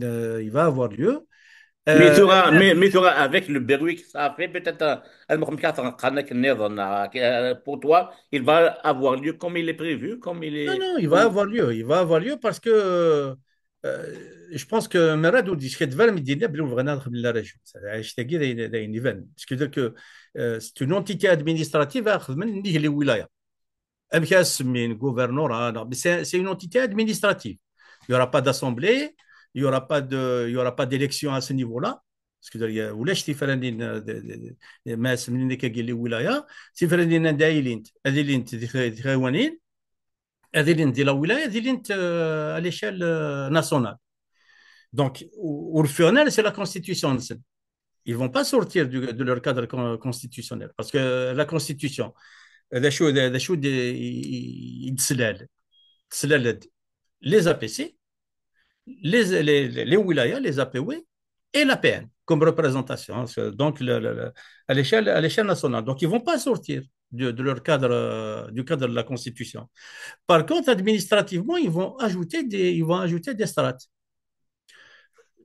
Euh, il va avoir lieu. Mais Euh, tu auras, mais, mais tu auras, avec le bruit que ça a fait, peut-être, euh, elle me remet quatre ans, euh, pour toi, il va avoir lieu comme il est prévu, comme il Non, est. non, il va avoir lieu. Il va avoir lieu parce que, euh, je pense que Merad Oudis, c'est la région. C'est-à-dire que, euh, c'est une entité administrative, hein, les wilayas. Amek ara s-semmin, gouverneur, hein, non, mais c'est, c'est une entité administrative. Il n'y aura pas d'assemblée, il n'y aura pas de, il y aura pas d'élection à ce niveau-là. Parce que ulac tifranin, euh, de, de, de, ma semnin akka les wilayas, tifranin anda ilint, ad ilint di, di tɣiwanin, ad ilint di la wilaya, ad ilint, euh, à l'échelle, euh, nationale. Donc, ur, ur ffiɣen ara, c'est la constitution. Ils vont pas sortir du, de leur cadre con-, constitutionnel. Parce que la constitution, euh, d acu, d acu d, i, i, i d-teslal. Teslal-d les A P C, les, les, les, les wilayas, les A P W et l'A P N comme représentation, hein, c'est donc le, le, le, à l'échelle, à l'échelle nationale. Donc, ils vont pas sortir de, de leur cadre, euh, du cadre de la Constitution. Par contre, administrativement, ils vont ajouter des, ils vont ajouter des strates.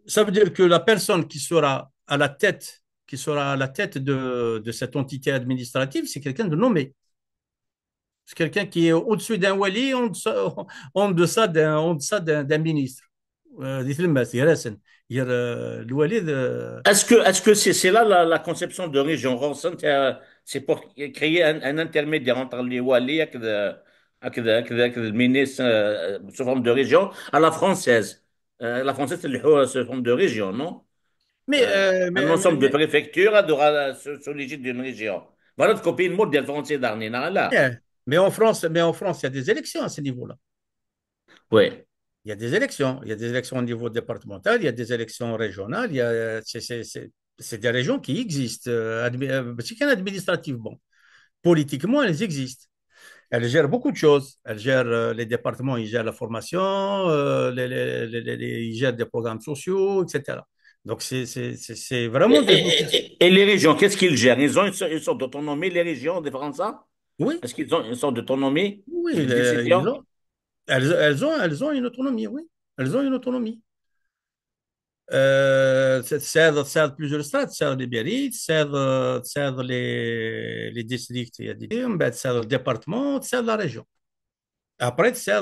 Ça veut dire que la personne qui sera à la tête, qui sera à la tête de, de cette entité administrative, c'est quelqu'un de nommé. C'est quelqu'un qui est au-dessus d'un wali, en deçà, en deçà d'un, en deçà d'un, d'un ministre. Euh, di tlemmast, gar-asen, gar, euh, lwali d, euh, Est-ce que, est-ce que c'est, c'est là la, la conception de région? Ɣur-sen, euh, c'est pour créer un, un intermédiaire entre les wali et le, et le, et le, et le ministre, euh, sous forme de région à la française. Euh, la française, c'est le, sous forme de région, non? Mais, Euh, euh, mais, un ensemble mais, de préfectures sera sous, sous l'égide d'une région. Voilà, de copier le modèle français dernier, là. Mais, mais en France, mais en France, il y a des élections à ce niveau-là. Oui. Il y a des élections. Il y a des élections au niveau départemental, il y a des élections régionales, il y a, c'est, c'est, c'est, c'est des régions qui existent, euh, admi-, euh, administrativement. Politiquement, elles existent. Elles gèrent beaucoup de choses. Elles gèrent, euh, les départements, ils gèrent la formation, euh, les, les, les, les, ils gèrent des programmes sociaux, et cetera. Donc, c'est, c'est, c'est, c'est vraiment et, des et, et, les régions, qu'est-ce qu'ils gèrent? Ils ont une, une sorte d'autonomie, les régions de France? Oui. Est-ce qu'ils ont une sorte d'autonomie? Oui, les, ils ont, elles, elles, ont, elles ont une autonomie, oui. Elles ont une autonomie. Euh, c'est, c'est, c'est plusieurs strates, c'est les mairies, c'est, c'est les, les districts, il y a des, c'est le département, c'est la région. Après, c'est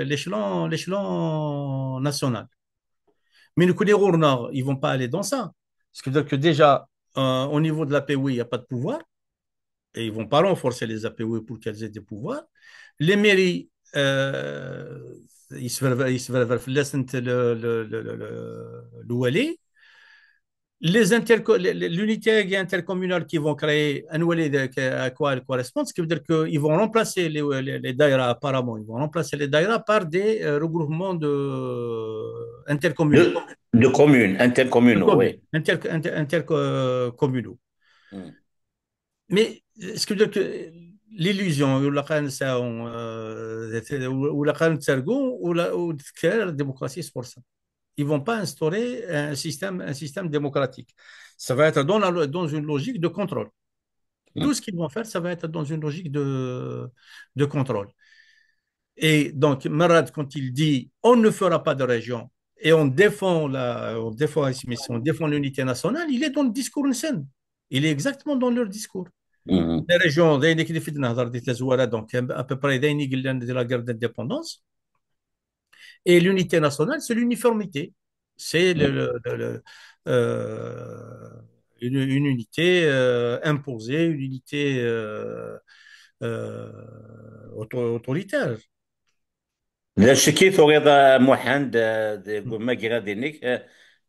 l'échelon, l'échelon national. Mais nous, ils vont pas aller dans ça. Ce qui veut dire que déjà, euh, au niveau de l'A P W, il n'y a pas de pouvoir. Et ils vont pas renforcer les A P W pour qu'elles aient des pouvoirs. Les mairies, euh, ils se veulent, ils se veulent, le, le, le, le, le, le les interco-, l'unité intercommunale qui vont créer, à quoi elle correspond, ce qui veut dire qu'ils vont remplacer les, les, les daïras apparemment, ils vont remplacer les daïras par des, euh, regroupements de, intercommunaux. De, de communes, intercommunaux, oui. Inter, inter, intercommunaux. Hmm. Mais ce qui veut dire que l'illusion, ou la, ou la, ou la démocratie, c'est pour ça. Ils vont pas instaurer un système, un système démocratique. Ça va être dans, la, dans une logique de contrôle. Tout ce qu'ils vont faire, ça va être dans une logique de, de contrôle. Et donc, Merad, quand il dit on ne fera pas de région, et on défend la, on défend, mais si on défend l'unité nationale, il est dans le discours نسن. Il est exactement dans leur discours. Mhm. Les régions, d ayen akken i d-nehder di tazwara, donc à peu près d ayen i yellan di la guerre d'indépendance. Et l'unité nationale, c'est l'uniformité. C'est le, le- le- le- euh, une, une unité euh, imposée, une unité euh, euh, auto- autoritaire. D acu i turiḍ, a Muḥend, euh, deg umagrad-inek, euh,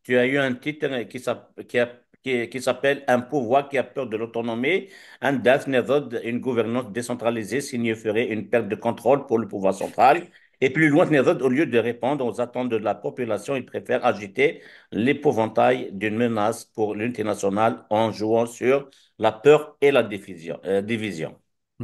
tu as eu un titre qui s'app- qui a- qui, qui s'appelle Un pouvoir qui a peur de l'autonomie, anda tenniḍ-d: une gouvernance décentralisée signifierait une perte de contrôle pour le pouvoir central. Et plus loin, tenniḍ-d: au lieu de répondre aux attentes de la population, il préfère agiter l'épouvantail d'une menace pour l'unité nationale en jouant sur la peur et la division. Euh, division.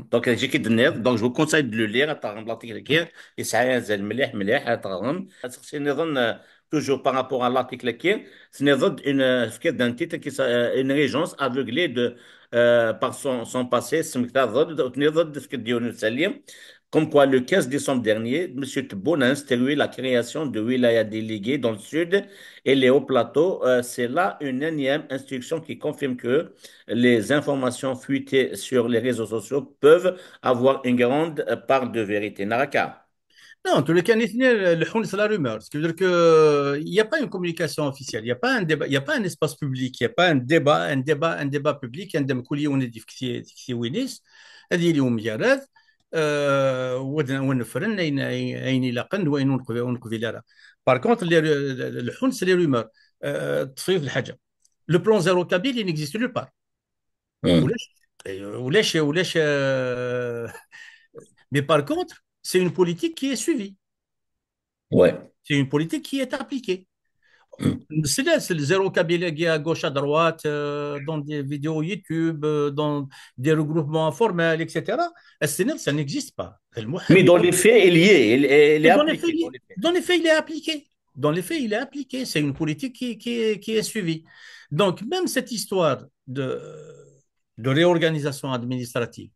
Donc, j'ai quitté net, donc je vous conseille de le lire, ad teɣrem l'article-agi, yesɛa azal mliḥ, mliḥ, ad teɣrem. Aseqsi nniḍen, euh, toujours par rapport à l'article-agi, tenniḍ-d une, euh, tefkiḍ-d un titre qui s'a-, euh, une régence aveuglée de, euh, par son, son passé, tesmektaḍ-d, tenniḍ-d, tefkiḍ-d yiwen n usalli, comme quoi le quinze décembre dernier, Monsieur Tebboune a instruit la création de wilaya déléguée dans le sud et les hauts plateaux. Euh, c'est là une énième instruction qui confirme que les informations fuitées sur les réseaux sociaux peuvent avoir une grande, euh, part de vérité. Neɣ akka? Non, en tous les cas, nitni leḥḥun s la rumeur. Ce qui veut dire que il n'y a pas une communication officielle, il n'y a pas un débat, il n'y a pas un espace public, il n'y a pas un débat, un débat, un débat public, anda mkul yiwen ad yefk ti- tiwin-is, ad yili umgarad, euh, u ad, u ad nefren ayen, ayen, ayen ilaqen d wayen ur neqbi-, ur neqbil ara. Par contre, les ru-, leḥḥun s les rumeurs. Euh, ṭṭef yiwet n lḥaǧa. Le plan zéro Kabyle, il n'existe nulle part. Hmm. Ulac, ulac, ulac, euh, mais par contre, c'est une politique qui est suivie. Ouais. C'est une politique qui est appliquée. Hmm. C'est là, c'est le zéro Kabyle qui est à gauche, à droite, euh, dans des vidéos YouTube, euh, dans des regroupements informels, et cetera. Et c'est, ça n'existe pas. Mais dans les faits, il y est, il, il est Et dans les appliqué, faits, il y dans est. les faits. Dans les faits, il est appliqué. Dans les faits, il est appliqué. C'est une politique qui, qui, qui est suivie. Donc, même cette histoire de, de réorganisation administrative,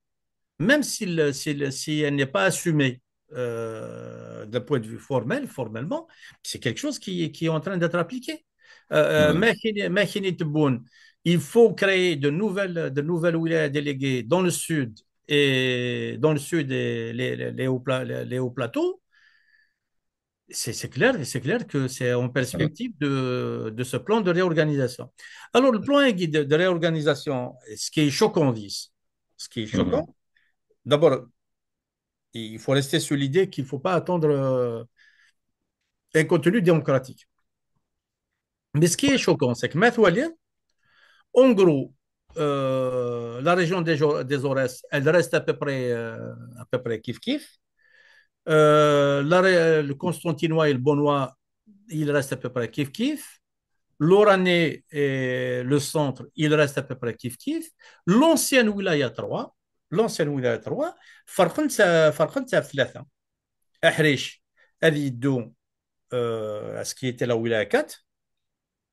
même si, le- si, le- si elle n'est pas assumée euh, d'un point de vue formel, formellement, c'est quelque chose qui, qui est en train d'être appliqué. Euh, euh, Mhm. ما كاين، ما كاين يتبون. Il faut créer de nouvelles, de nouvelles wilayas déléguées dans le sud et dans le sud et les, les, les hauts pla-, les, les hauts plateaux. C'est, c'est clair, c'est clair que c'est en perspective de, de ce plan de réorganisation. Alors, le plan de, de réorganisation, ce qui est choquant, dis, ce qui est choquant, Mhm. D'abord, il faut rester sur l'idée qu'il ne faut pas attendre euh, un contenu démocratique. Mais ce qui est choquant, c'est que maintenant, en gros, euh, la région des, Jo- des Aurès, elle reste à peu près, euh, à peu près kif kif. Euh, la ré- le Constantinois et le Beaunois, il reste à peu près kif kif. L'Oranais et le centre, il reste à peu près kif kif. L'ancienne wilaya trois, l'ancienne wilaya trois, فرقنت، فرقنت ثلاثة. Aḥric, ad yeddu, euh, à ce qui était la wilaya quatre.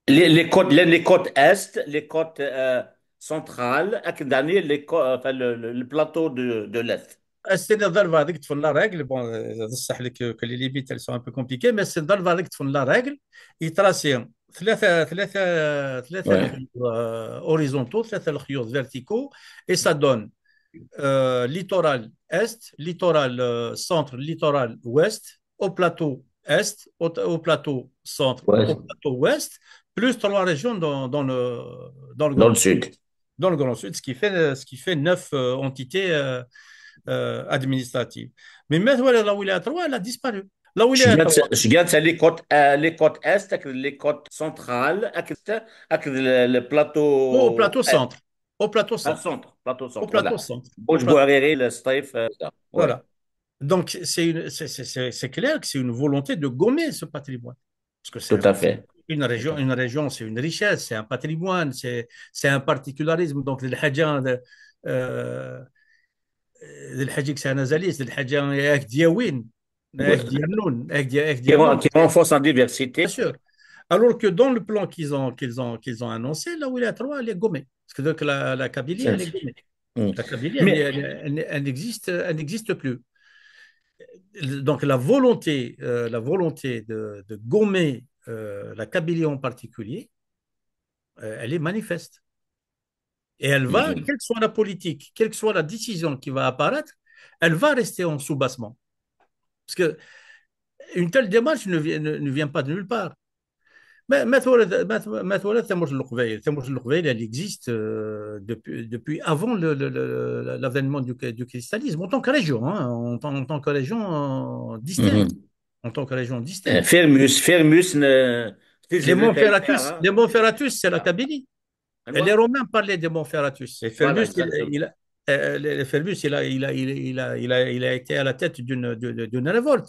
Les, les côtes, les, les côtes est, les côtes, euh, centrales, ak-, les côtes, enfin, le, le, le plateau de, de l'Est. As-tiniḍ d albaɛḍ i yeṭṭfen la règle, bon, euh, d ṣṣeḥ, les, que, que les limites, elles sont un peu compliquées, mais as-tiniḍ d albaɛḍ i yeṭṭfen la règle, yetrasi ثلاثة، ثلاثة، ثلاثة Ouais. لخيوط, euh, horizontaux, ثلاثة لخيوط verticaux, et ça donne euh, littoral est, littoral euh, centre, littoral ouest, haut plateau est, haut, haut plateau centre, Ouais. haut plateau ouest, plus trois régions dans, dans le, dans le Dans Grand le sud. Dans le Grand Sud, ce qui fait, ce qui fait neuf euh, entités euh, euh, administratives. Mais maintenant, la wilaya trois, elle a disparu. La wilaya trois, Je viens de, je viens de les côtes, euh, les côtes est, avec les côtes centrales, avec, avec le, le plateau au plateau est. Centre. Au plateau Ah, centre. Centre, plateau Au centre, plateau voilà. Centre. Bouch Bouaréré, le Strife, euh, ça. Ouais. Voilà. Donc, c'est une- c'est- c'est- c'est- c'est clair que c'est une volonté de gommer ce patrimoine. Parce que c'est Tout à fait. Une région, une région, c'est une richesse, c'est un patrimoine, c'est c'est un particularisme. Donc, d lḥaǧa, euh, d lḥaǧa i yesɛan azal-is, d lḥaǧa i ak-d-yawin, Ouais. ak-d-yernun, ak-d-, ak-d- Qui, ren- qui renforce la diversité. Bien sûr. Alors que dans le plan qu'ils ont, qu'ils ont, qu'ils ont annoncé, la wilaya trois, elle est gommée. Parce que donc la, la Kabylie, elle est gommée. Mm. La Kabylie, elle, Mais- elle- elle- elle n'existe, elle n'existe plus. Donc la volonté, euh, la volonté de, de gommer euh, la Kabylie en particulier, euh, elle est manifeste. Et elle va, quelle que soit la politique, quelle que soit la décision qui va apparaître, elle va rester en soubassement. Parce que une telle démarche ne vient, ne, ne vient pas de nulle part. Mais, mais, mais, mais, mais, elle existe euh, depuis, depuis avant le, le, le, l'avènement du, du christianisme, en tant que région, hein, en, en, tant que région euh, distincte. En tant que région distincte. Firmus, Firmus, ne... les monts Ferratus, hein. Les monts Ferratus, c'est la Kabylie. Les Romains parlaient des monts Ferratus. Et Firmus, il, il, euh, Firmus, il a, il, a, il, a, il, a, il a été à la tête d'une, d'une révolte.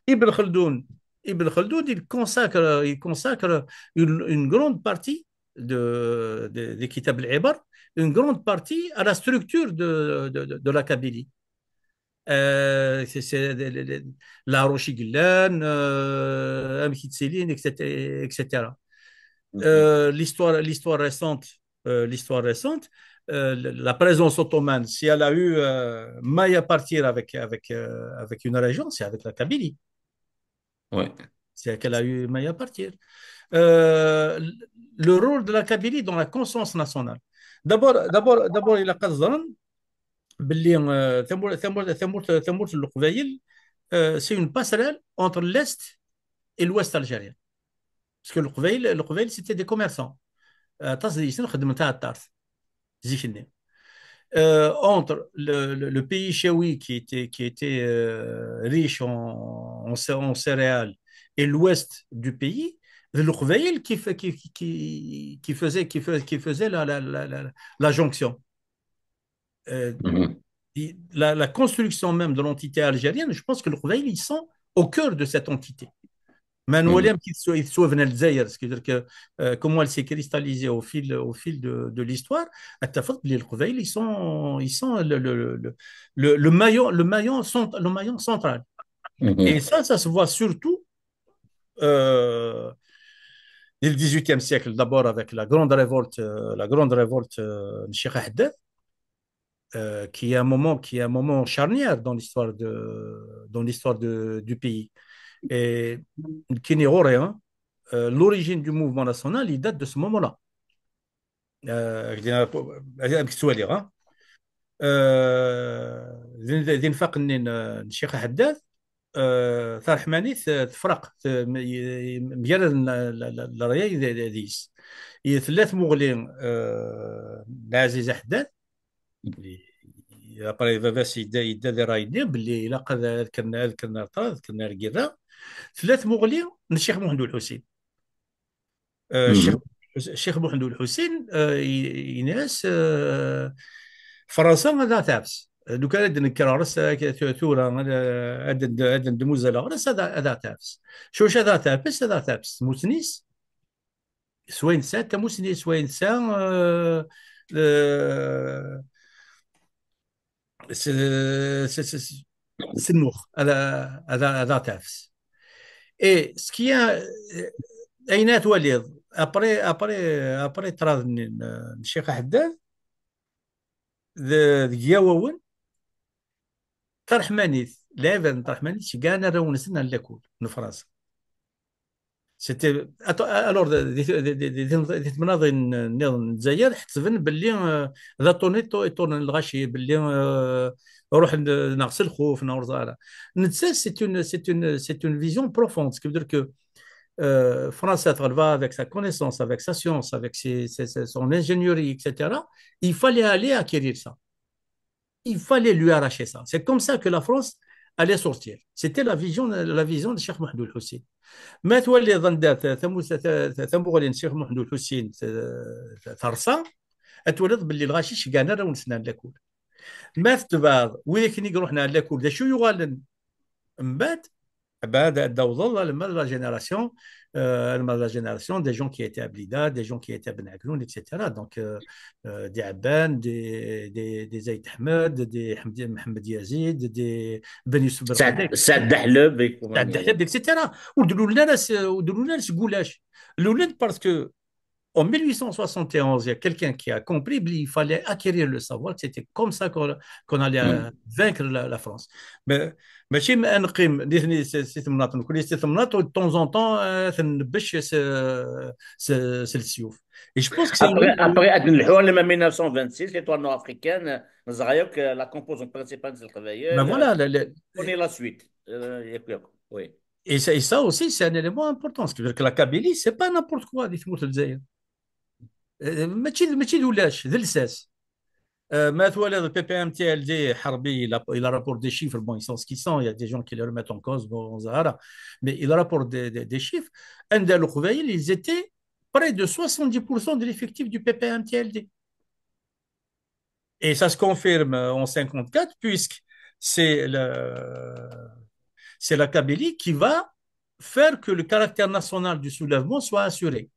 Ibn Khaldun, Ibn Khaldun, il consacre, il consacre une, une grande partie de, de, de Kitab al-Ibar, une grande partie à la structure de, de, de, de la Kabylie. Euh, c'est, c'est, les, les, les, la Roche Guillen, euh, Amkitselin, et cetera, et cetera. Euh, l'histoire, l'histoire récente, euh, l'histoire récente, euh, la présence ottomane, si elle a eu euh, maille à partir avec, avec, euh, avec une région, c'est avec la Kabylie. Ouais. C'est qu'elle a eu maille à partir. Euh, le rôle de la Kabylie dans la conscience nationale. D'abord, d'abord, d'abord, il a باللي تمور تمور تمور تمور القبايل c'est une passerelle entre l'Est et l'Ouest algérien. Parce que القبايل القبايل c'était des commerçants. Aṭas deg-sen xedmen taɛeṭṭart zik-nni. Euh, entre le, le, le, pays chaoui qui était, qui était euh, riche en, en, en, céréales et l'ouest du pays, le Leqbayel qui, qui, qui, qui, faisait, qui, faisait, qui faisait la, la, la, la jonction. Euh, mm -hmm. la, la, construction même de l'entité algérienne, je pense que le Leqbayel, ils sont au cœur de cette entité. Mais nous, mm -hmm. c'est-à-dire que euh, comment elle s'est cristallisée au fil, au fil de, de l'histoire, ils sont, ils sont le, le, le, le, maillon, le, maillon, le maillon central. Mm -hmm. Et ça, ça se voit surtout euh, dès le dix-huitième siècle, d'abord avec la grande révolte, euh, la grande révolte euh, Cheikh Haddad, euh, qui est un moment, qui est un moment charnière dans l'histoire de, dans l'histoire de, du pays. Et qui n'est rien, euh, l'origine du mouvement national, il date de ce moment-là. Amek ttwaliɣ, ha? Di nfaq-nni n Ccix Aḥeddad, taṛeḥmanit tefreq, mgaraden leṛyay deg-s. Tella tmuɣli n Ɛaziz Aḥeddad, après baba-s yedda, yedda di ṛṛay-nni belli ilaq ad, ad kkren, ad kkren ar ṭṭrad, ad kkren ar lgirra. Tella tmuɣli n Ccix Muḥend Ulḥusin. Ccix Muḥend Ulḥusin, yenna-as, Fransa ad aɣ-teḥbes. Lukan ad d-nekker ɣer-s tura, ad d-, ad d-, ad d-nemmuzal ɣer-s, ad aɣ-, ad aɣ-teḥbes. Cuc ad aɣ-teḥbes, ad aɣ-teḥbes tmussni-s. S wayen tesɛa d tamussni, s wayen tesɛa, s, s, s, s lmux, ad, ad, ad aɣ-teḥbes. Et ce qui est, ayen ara twaliḍ, après, après, après ṭṭrad-nni n, n Ccix Aḥeddad, d, deg Yawawen, Taṛeḥmanit, lɛibad n Taṛeḥmanit ceggɛen arraw-nsen ar lakul n Fransa. C'était, alors, di, di, di temnaḍin nniḍen n Lezzayer, ḥettben belli, euh, d aṭuni iṭu-, iṭunen lɣaci, belli, euh, ruḥen neɣ s lxuf, neɣ ur ẓer ara. Netta, c'est une, c'est une, c'est une vision profonde, ce qui veut dire que, euh, Fransa tɣelba avec sa connaissance, avec sa science, avec ses, ses, ses, son ingénierie, et cetera, il fallait aller acquérir ça. Il fallait lui arracher ça. C'est comme ça que la France allait sortir. C'était la vision, la vision de Cheikh Mohamed El Houssin. Ma twaliḍ anda tamuɣli n Cheikh Mohamed El Houssin terṣa, ad twaliḍ belli lɣaci ceggɛen arraw-nsen ar lakul. Ma tetbeɛḍ wid akken i iruḥen ar lakul, d acu yuɣalen mbaɛd? Bah, d-, d-, d-, la génération, euh, la génération des gens qui étaient à Blida, des gens qui étaient à Ben Aknoun, et cetera. Donc, euh, euh, des Abban, des, des, des Zaïd Ahmed, des Hamdi, Mohamed Yazid, des Ben Youssef Saad, Saad Dahleb, et cetera. Ou de Loulal, ou de Loulal, c'est Goulash. Loulal, parce que en mille huit cent soixante et onze, il y a quelqu'un qui a compris qu'il fallait acquérir le savoir, que c'était comme ça qu'on qu'on allait euh, vaincre la, la France. Mais ماشي نقيم نيثني سي تمناط نكون سي تمناط de temps en temps تنبش سي سي السيوف. Et je pense que c'est après après ad nlḥu alma mille neuf cent vingt-six, l'histoire nord-africaine, neẓra yakk la composante principale n Leqbayel. Ben voilà, la, la, On est la suite. Euh, yakk, yakk, oui. Et ça, et ça aussi, c'est un élément important. C'est-à-dire que la Kabylie, c'est pas n'importe quoi, di tmurt n Lezzayer. Euh, ماشي ماشي d ulac, d lsas. Euh, ma twaliḍ le P P M T L D, Harbi, il a, il a rapporté des chiffres, bon, ils sont ce qu'ils sont, il y a des gens qui les remettent en cause, bon, Zahara, mais il rapporte des, des, des chiffres. عند Leqbayel, ils étaient près de soixante-dix pour cent de l'effectif du P P M T L D. Et ça se confirme en cinquante-quatre, puisque c'est le, c'est la Kabylie qui va faire que le caractère national du soulèvement soit assuré.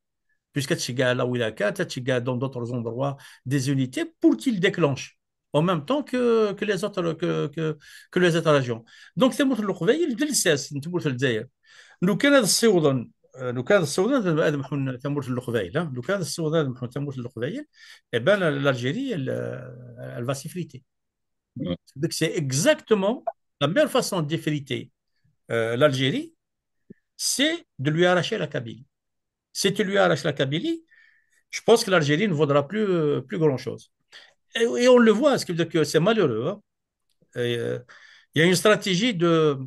Puisque tu as la Wilaka, tu as dans d'autres endroits des unités pour qu'il déclenche en même temps que, que les autres que, que, que les autres régions. Donc, c'est le Leqbayel, de l'Sas, c'est le Lezzayer. لو كان هذا السيوضن لو كان هذا السيوضن هذا محون تمورت اللقبايل لو كان هذا السيوضن هذا محون تمورت اللقبايل. Eh ben, l'Algérie, elle, elle va s'effriter. Donc, c'est exactement la meilleure façon d'effriter euh, l'Algérie, c'est de lui arracher la Kabylie. Si tu lui arraches la Kabylie, je pense que l'Algérie ne vaudra plus, euh, plus grand-chose. Et, et, on le voit, ce qui veut dire que c'est malheureux. Hein. Et, euh, il y a une stratégie de,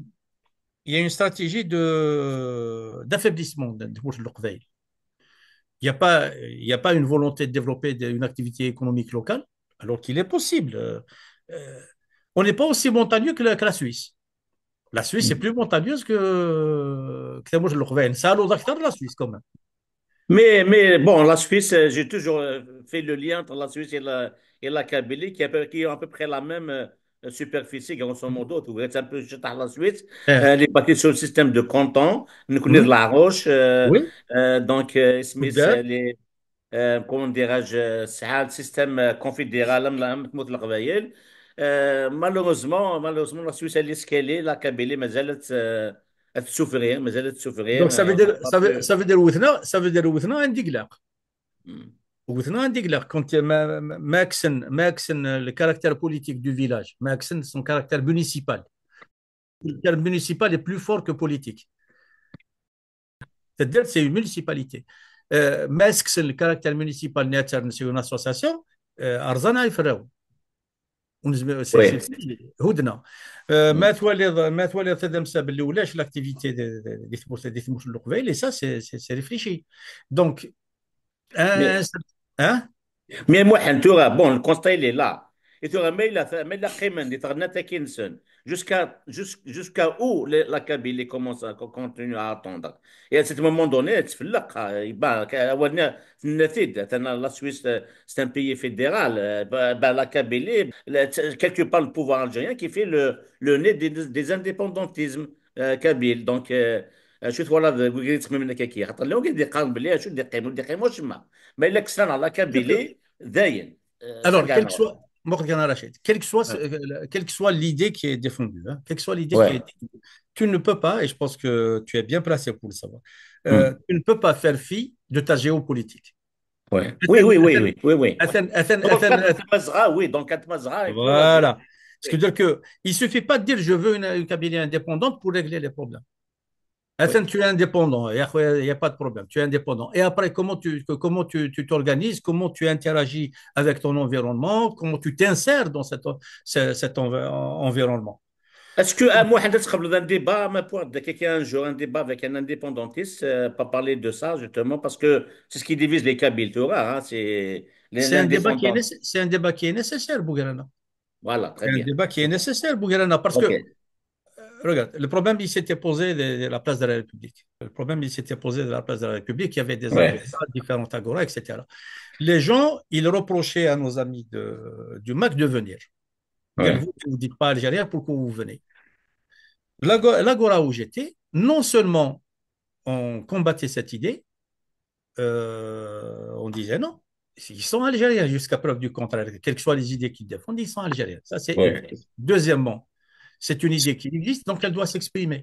il y a une stratégie de, d'affaiblissement de, de Leqbayel. Il n'y a pas, il n'y a pas une volonté de développer une activité économique locale, alors qu'il est possible. Euh, euh, on n'est pas aussi montagneux que la, que la Suisse. La Suisse est plus montagneuse que, que تمورت اللقبايل. Ça, la Suisse, quand même. Mais, mais bon, la Suisse, euh, j'ai toujours euh, fait le lien entre la Suisse et la, et la Kabylie, qui, a, qui ont à peu près la même euh, superficie, grosso modo. Tu vois, c'est un peu juste à la Suisse. Euh, elle est bâtie sur le système de cantons. Nous connaissons la roche. Euh, Oui. euh, donc, euh, Smith, D'accord. Elle est, euh, comment dirais-je, euh, c'est un système euh, confédéral, am, am, tmurt Leqbayel. Euh, malheureusement, malheureusement, la Suisse, elle est ce qu'elle est. La Kabylie, mais elle est, euh, elle souffre, mais elle souffre. Donc, ça veut dire, ça veut, ça veut dire, وثنا, ça veut dire, وثنا, عندي قلق. وثنا عندي قلق. Quand ما, ما, ما كسن, ما كسن le caractère politique du village, ما كسن son caractère municipal. Le caractère municipal est plus fort que politique. C'est-à-dire, c'est une municipalité. Euh, ما كسن le caractère municipal, c'est une association, euh, أرزانا يفراو. ونزم-، c'est, Oui. C'est, c'est هدنة. Euh, ما توالي ما توالي تدمسة باللي ولاش l'activité دي تمورت دي تمورت اللقبايل, et ça, c'est, c'est, c'est réfléchi. Donc, hein, Mais- hein, Mais moi, en tout cas, bon, le constat, il est là. Et tu vois, mais il a, mais il a quand même des tornades qui ne sont. Jusqu'à, jus-, jusqu'à où les- la Kabylie commence à co- continue à attendre. Et à ce moment donné, tu fais là, euh, bah, que- أولنا في النتيجة, أنا la Suisse, euh, c'est un pays fédéral. Euh, bah, bah, la Kabylie, le- quelque part, le pouvoir algérien qui fait le, le nez des, des indépendantismes euh, kabyles. Donc, euh, شو تولى ويغري تخمم لك كي خاطر لو كي دي قال بلي شو دي قيمو دي قيمو شما. Mais l'excellent, la Kabylie, داين. Alors, quel que soit, Morgan Rachid, quelle que soit, euh, quelle que soit l'idée qui est défendue, hein, quelle que soit l'idée Ouais. Qui est défendue, tu ne peux pas, et je pense que tu es bien placé pour le savoir, euh, tu ne peux pas faire fi de ta géopolitique. Ouais. Oui, oui, oui, oui, oui, oui. أثن, أثن, Donc, أثن, quand Mazra, oui, donc quand Mazra, il faut Voilà. Ce qui veut dire que il suffit pas de dire je veux une, une Kabylie indépendante pour régler les problèmes. Attends, tu es indépendant, il n'y a pas de problème, tu es indépendant. Et après, comment tu, que- comment tu, tu t'organises, comment tu interagis avec ton environnement, comment tu t'insères dans cet, ce- cet env- environnement. Est-ce que à moi, on a un débat, mais pour quelqu'un un jour, un débat avec un indépendantiste, euh, pas parler de ça, justement, parce que c'est ce qui divise les Kabyles, tu vois, hein, c'est les C'est un, débat qui est indépendants. nécess- c'est un débat qui est nécessaire, Bouguerana. Voilà, très C'est un bien. Débat qui est nécessaire, Bouguerana, parce Ok. que, euh, regarde, le problème, il s'était posé de, de la place de la République. Le problème, il s'était posé de la place de la République. Il y avait des Ouais. agoras, différentes agoras, et cetera. Les gens, ils reprochaient à nos amis de, du MAK de venir. Ouais. Vous ne dites pas algérien, pourquoi vous venez ? L'ago- L'agora où j'étais, non seulement on combattait cette idée, euh, on disait non, ils sont algériens jusqu'à preuve du contraire. Quelles que soient les idées qu'ils défendent, ils sont algériens. Ça, c'est Ouais. Deuxièmement, c'est une idée qui existe, donc elle doit s'exprimer.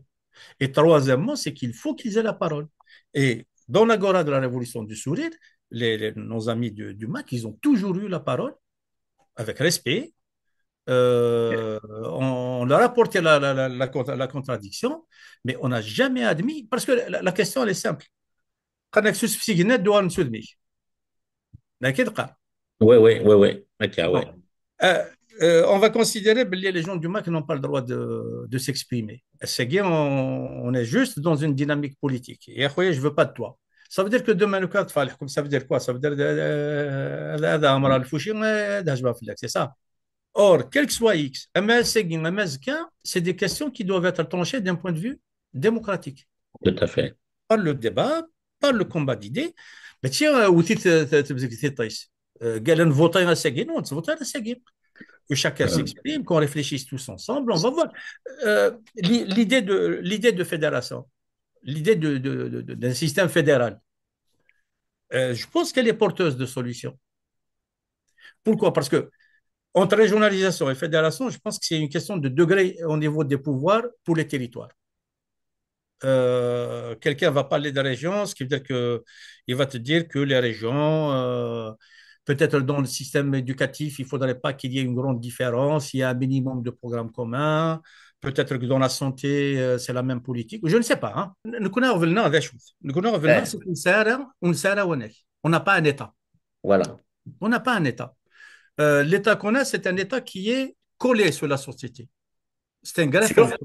Et troisièmement, c'est qu'il faut qu'ils aient la parole. Et dans l'agora de la révolution du sourire, les, les- nos amis du, du MAK, ils ont toujours eu la parole avec respect. Euh, on, on leur a apporté la, la, la, la contra- la contradiction, mais on n'a jamais admis, parce que la, la question, elle est simple. قالك سوس في سيجنات دوار نسود ميك. لكن قال Oui, oui, oui, oui. Ok, ouais. Bon. Euh, euh, on va considérer que les gens du MAK n'ont pas le droit de, de s'exprimer. C'est que on, on est juste dans une dynamique politique. يا خويا, je veux pas de toi. Ça veut dire que demain, le cadre, ça veut dire quoi? Ça veut dire, euh, هذا عمران الفوشي, هذا هجمة في اللاك, c'est ça. Or, quel que soit X, أما سيجن, أما زكا, c'est des questions qui doivent être tranchées d'un point de vue démocratique. Tout à fait. Par le débat, par le combat d'idées. Mais tiens, وثي تبزك ثي طيس. قال نفوتي على ساكين ونتفوتي على ساكين. Que chacun s'exprime, qu'on réfléchisse tous ensemble, on va voir. Euh, l'i- l'idée de, l'idée de fédération, l'idée de, de- de- de- d'un système fédéral, euh, je pense qu'elle est porteuse de solutions. Pourquoi? Parce que entre régionalisation et fédération, je pense que c'est une question de degré au niveau des pouvoirs pour les territoires. Euh, quelqu'un va parler de région, ce qui veut dire que il va te dire que les régions, euh, peut-être dans le système éducatif, il faudrait pas qu'il y ait une grande différence, il y a un minimum de programmes communs, peut-être que dans la santé, euh, c'est la même politique, je ne sais pas, hein. نكون غفلنا هذا شوف. نكون غفلنا Eh. c'est une سارة, une سارة ونك. On n'a pas un État. Voilà. On n'a pas un État. Euh, L'État qu'on a, c'est un État qui est collé sur la société. C'est un greffon. Sûr.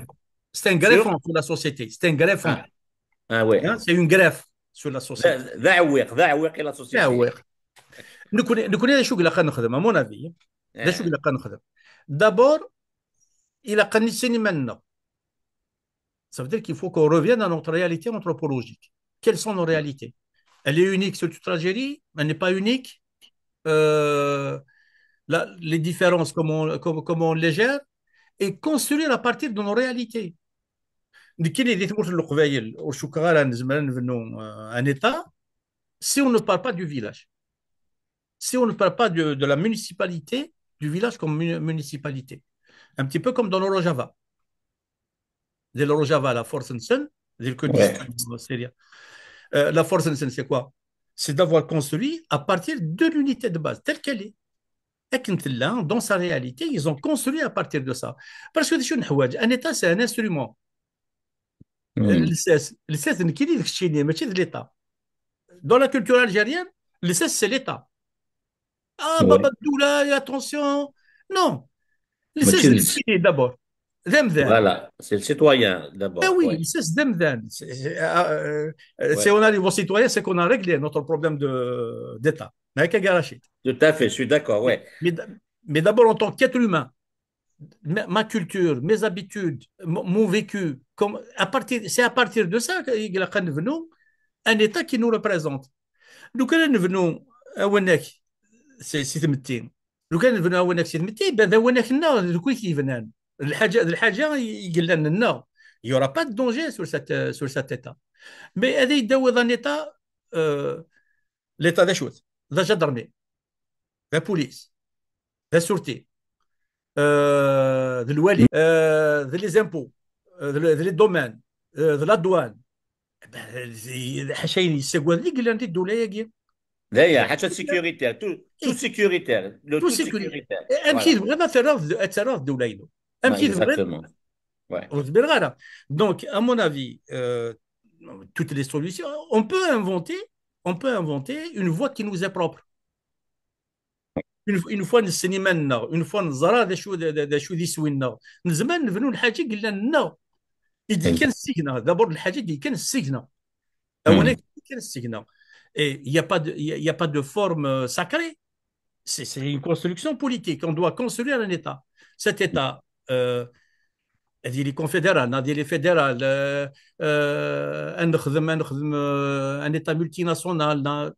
C'est un greffon sur la société. C'est un greffon. Ah. Ah ouais. Hein, c'est une greffe sur la société. ذا ذا عويق ذا عويق على la société. ذا عويق. نكون نكون هذا شو قلنا خلينا نخدم, à mon avis. هذا شو Eh. قلنا خلينا نخدم. D'abord, il a connu سينما. Ça veut dire qu'il faut qu'on revienne à notre réalité anthropologique. Quelles sont nos réalités? Elle est unique sur toute l'Algérie, elle n'est pas unique. Euh, la- les différences, comment, comment, comment on les gère et construire à partir de nos réalités. نكيني دي تمورت القبايل, ور شو كغارة نزمرا نبنو, euh, un État, si on ne parle pas du village, si on ne parle pas de, de la municipalité, du village comme muni- municipalité. Un petit peu comme dans le Rojava. Dans le Rojava, la force نسن, dire que Ouais. c'est rien. Euh, la force نسن, c'est quoi? C'est d'avoir construit à partir de l'unité de base, telle qu'elle est. Et quand là, dans sa réalité, ils ont construit à partir de ça. Parce que شو نحواج, un État, c'est un instrument. Hmm. L'essence, l'essence نكيني داك الشيء, ماشي de l'État. Dans la culture algérienne, l'essence, c'est l'État. Ah, Ouais. بابا الدولة, attention. Non. L'essence ماشي نكيني d'abord. ذا مذان. Voilà, c'est le citoyen d'abord. Ah oui, Ouais. l'essence ذا مذان. C'est, c'est, euh, euh, Ouais. Si on arrive au citoyen, c'est qu'on a réglé notre problème de, d'État. هكا يا رشيد. Tout à fait, je suis d'accord, ouais. Mais, d- mais d'abord, en tant qu'être humain, ma, ma culture, mes habitudes, mon, mon vécu, comme, à partir, c'est à partir de ça que يقلق نبنو un État qui nous représente. لو كان نبنو أوناك سي سي تمتي, لو كان نبنو أوناك سي تمتي, ben ذا وناك النار, ذا كويك يبنان. الحاجة, الحاجة يقلن النار. Il y aura pas de danger sur cette, sur cet État. Mais هذا يداوي un État, euh, l'État ذا شوت, ذا gendarmerie, ذا police, ذا sûreté, euh, ذا الوالي, euh, ذا les impôts, euh, ذا ذا les domaines, euh, ذا la douane. Ben, c'est حاشا يسقوا ذيك اللي عندي الدولة ياكي. لا يا حاجة sécuritaire, tout, tout إيه. Sécuritaire, le Tout tout sécuritaire. Sécuritaire. أمشي Voilà. تبغي ما ترى ترى الدولة ينو. Ouais, أمشي تبغي exactement. Ouais. وتبغي غيرها. Donc, à mon avis, euh, toutes les solutions, on peut inventer, on peut inventer une voie qui nous est propre. Une, une fois نسن يماننا, une fois نزرع ذا شو, ذا, ذا, ذا شو ذي سوينا, نزمان نبنو الحاجة قلنا لنا. يدي كان السجنة, d'abord الحاجة دي كان السجنة. أولا كان السجنة. Et il y a pas de, il y a, il y a pas de forme, euh, sacrée. C'est, c'est une construction politique. On doit construire un État. Cet État, euh, هذه les confédérales, هذه les fédérales, euh, euh, un, un, euh, un État multinational,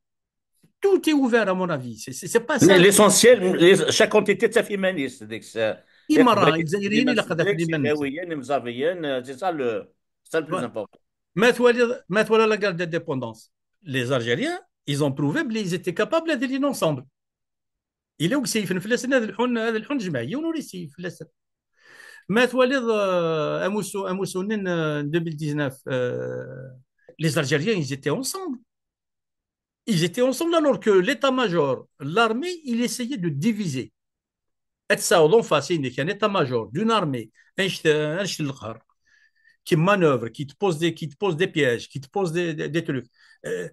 tout est ouvert à mon avis. C'est, c'est, c'est pas ça. L'essentiel, les- chaque entité تفهم مانيس ديك الساعة. إمارة, الجزائريين إلا قد يفهم مانيس. سيناويين مزافيين, c'est ça le, c'est ça le plus Ouais. important. ما توالي, ما توالي la guerre d'indépendance. Les Algériens, ils ont prouvé qu'ils étaient capables de l'île ensemble. إلا وكسيف نفلسنا هذا الحون, هذا الحون جمع, يونو ريسي فلسنا. ما توالي, آه، أموسو, أموسو نين, آه، deux mille dix-neuf, آه, les Algériens, ils étaient ensemble. Ils étaient ensemble alors que l'état-major, l'armée, il essayait de diviser. Ad tessawḍeḍ en face-inek un état-major d'une armée, anect, anect n lqer, qui manœuvre, qui te pose des, qui te pose des pièges, qui te pose des, des, des trucs. Euh,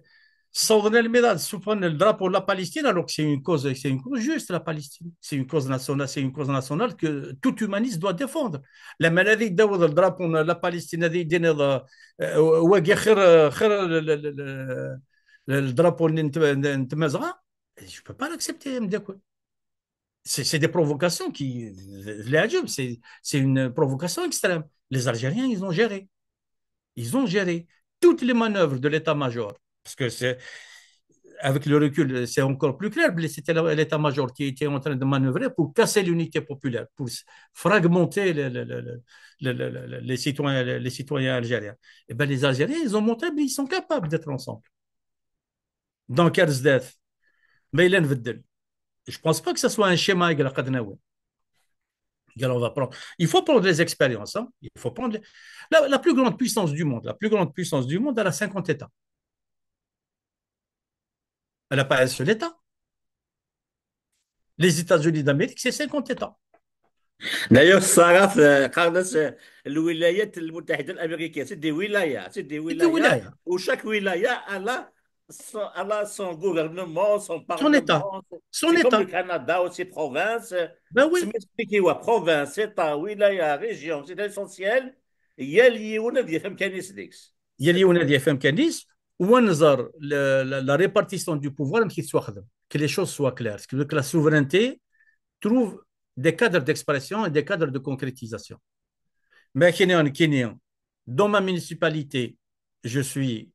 ssawḍen almi d ad ssufɣen le drapeau de la Palestine, alors que c'est une cause, c'est une cause juste, la Palestine. C'est une cause nationale, c'est une cause nationale que tout humaniste doit défendre. Lameɛna ad d-tawiḍ le drapeau de la Palestine, ad d-tiniḍ, euh, wagi xir, xir le, le, le, le, le drapeau n, n, n Tmazɣa, je peux pas l'accepter, ameddakel. C'est, c'est des provocations qui, c'est, c'est une provocation extrême. Les Algériens, ils ont géré. Ils ont géré toutes les manœuvres de l'état-major. Parce que c'est, avec le recul, c'est encore plus clair, mais c'était l'état-major qui était en train de manœuvrer pour casser l'unité populaire, pour fragmenter les, les, les, les, citoyens, les citoyens algériens. Eh bien, les Algériens, ils ont montré, mais ils sont capables d'être ensemble. Donc, Erzdef, mais il est. Je ne pense pas que ce soit un schéma. Il faut prendre les expériences. Hein. Il faut prendre la, la plus grande puissance du monde. La plus grande puissance du monde, elle a cinquante États. Elle n'a pas un seul État. Les États-Unis d'Amérique, c'est cinquante États. D'ailleurs, ça, euh, Carlos, euh, الولايات المتحدة الأمريكية, c'est des wilayas, c'est des wilayas, où chaque wilaya, elle a son, elle a son gouvernement, son parlement, son État. C'est comme le Canada ou ses provinces. Ben oui. C'est expliqué, ouais, province, État, wilaya, région, c'est essentiel. يا لي ونادي فهم كان يسديكس. يا لي ونادي فهم كان يس. ونظر la, la, la répartition du pouvoir, que les choses soient claires. Que la souveraineté trouve des cadres d'expression et des cadres de concrétisation. Mais dans ma municipalité, je suis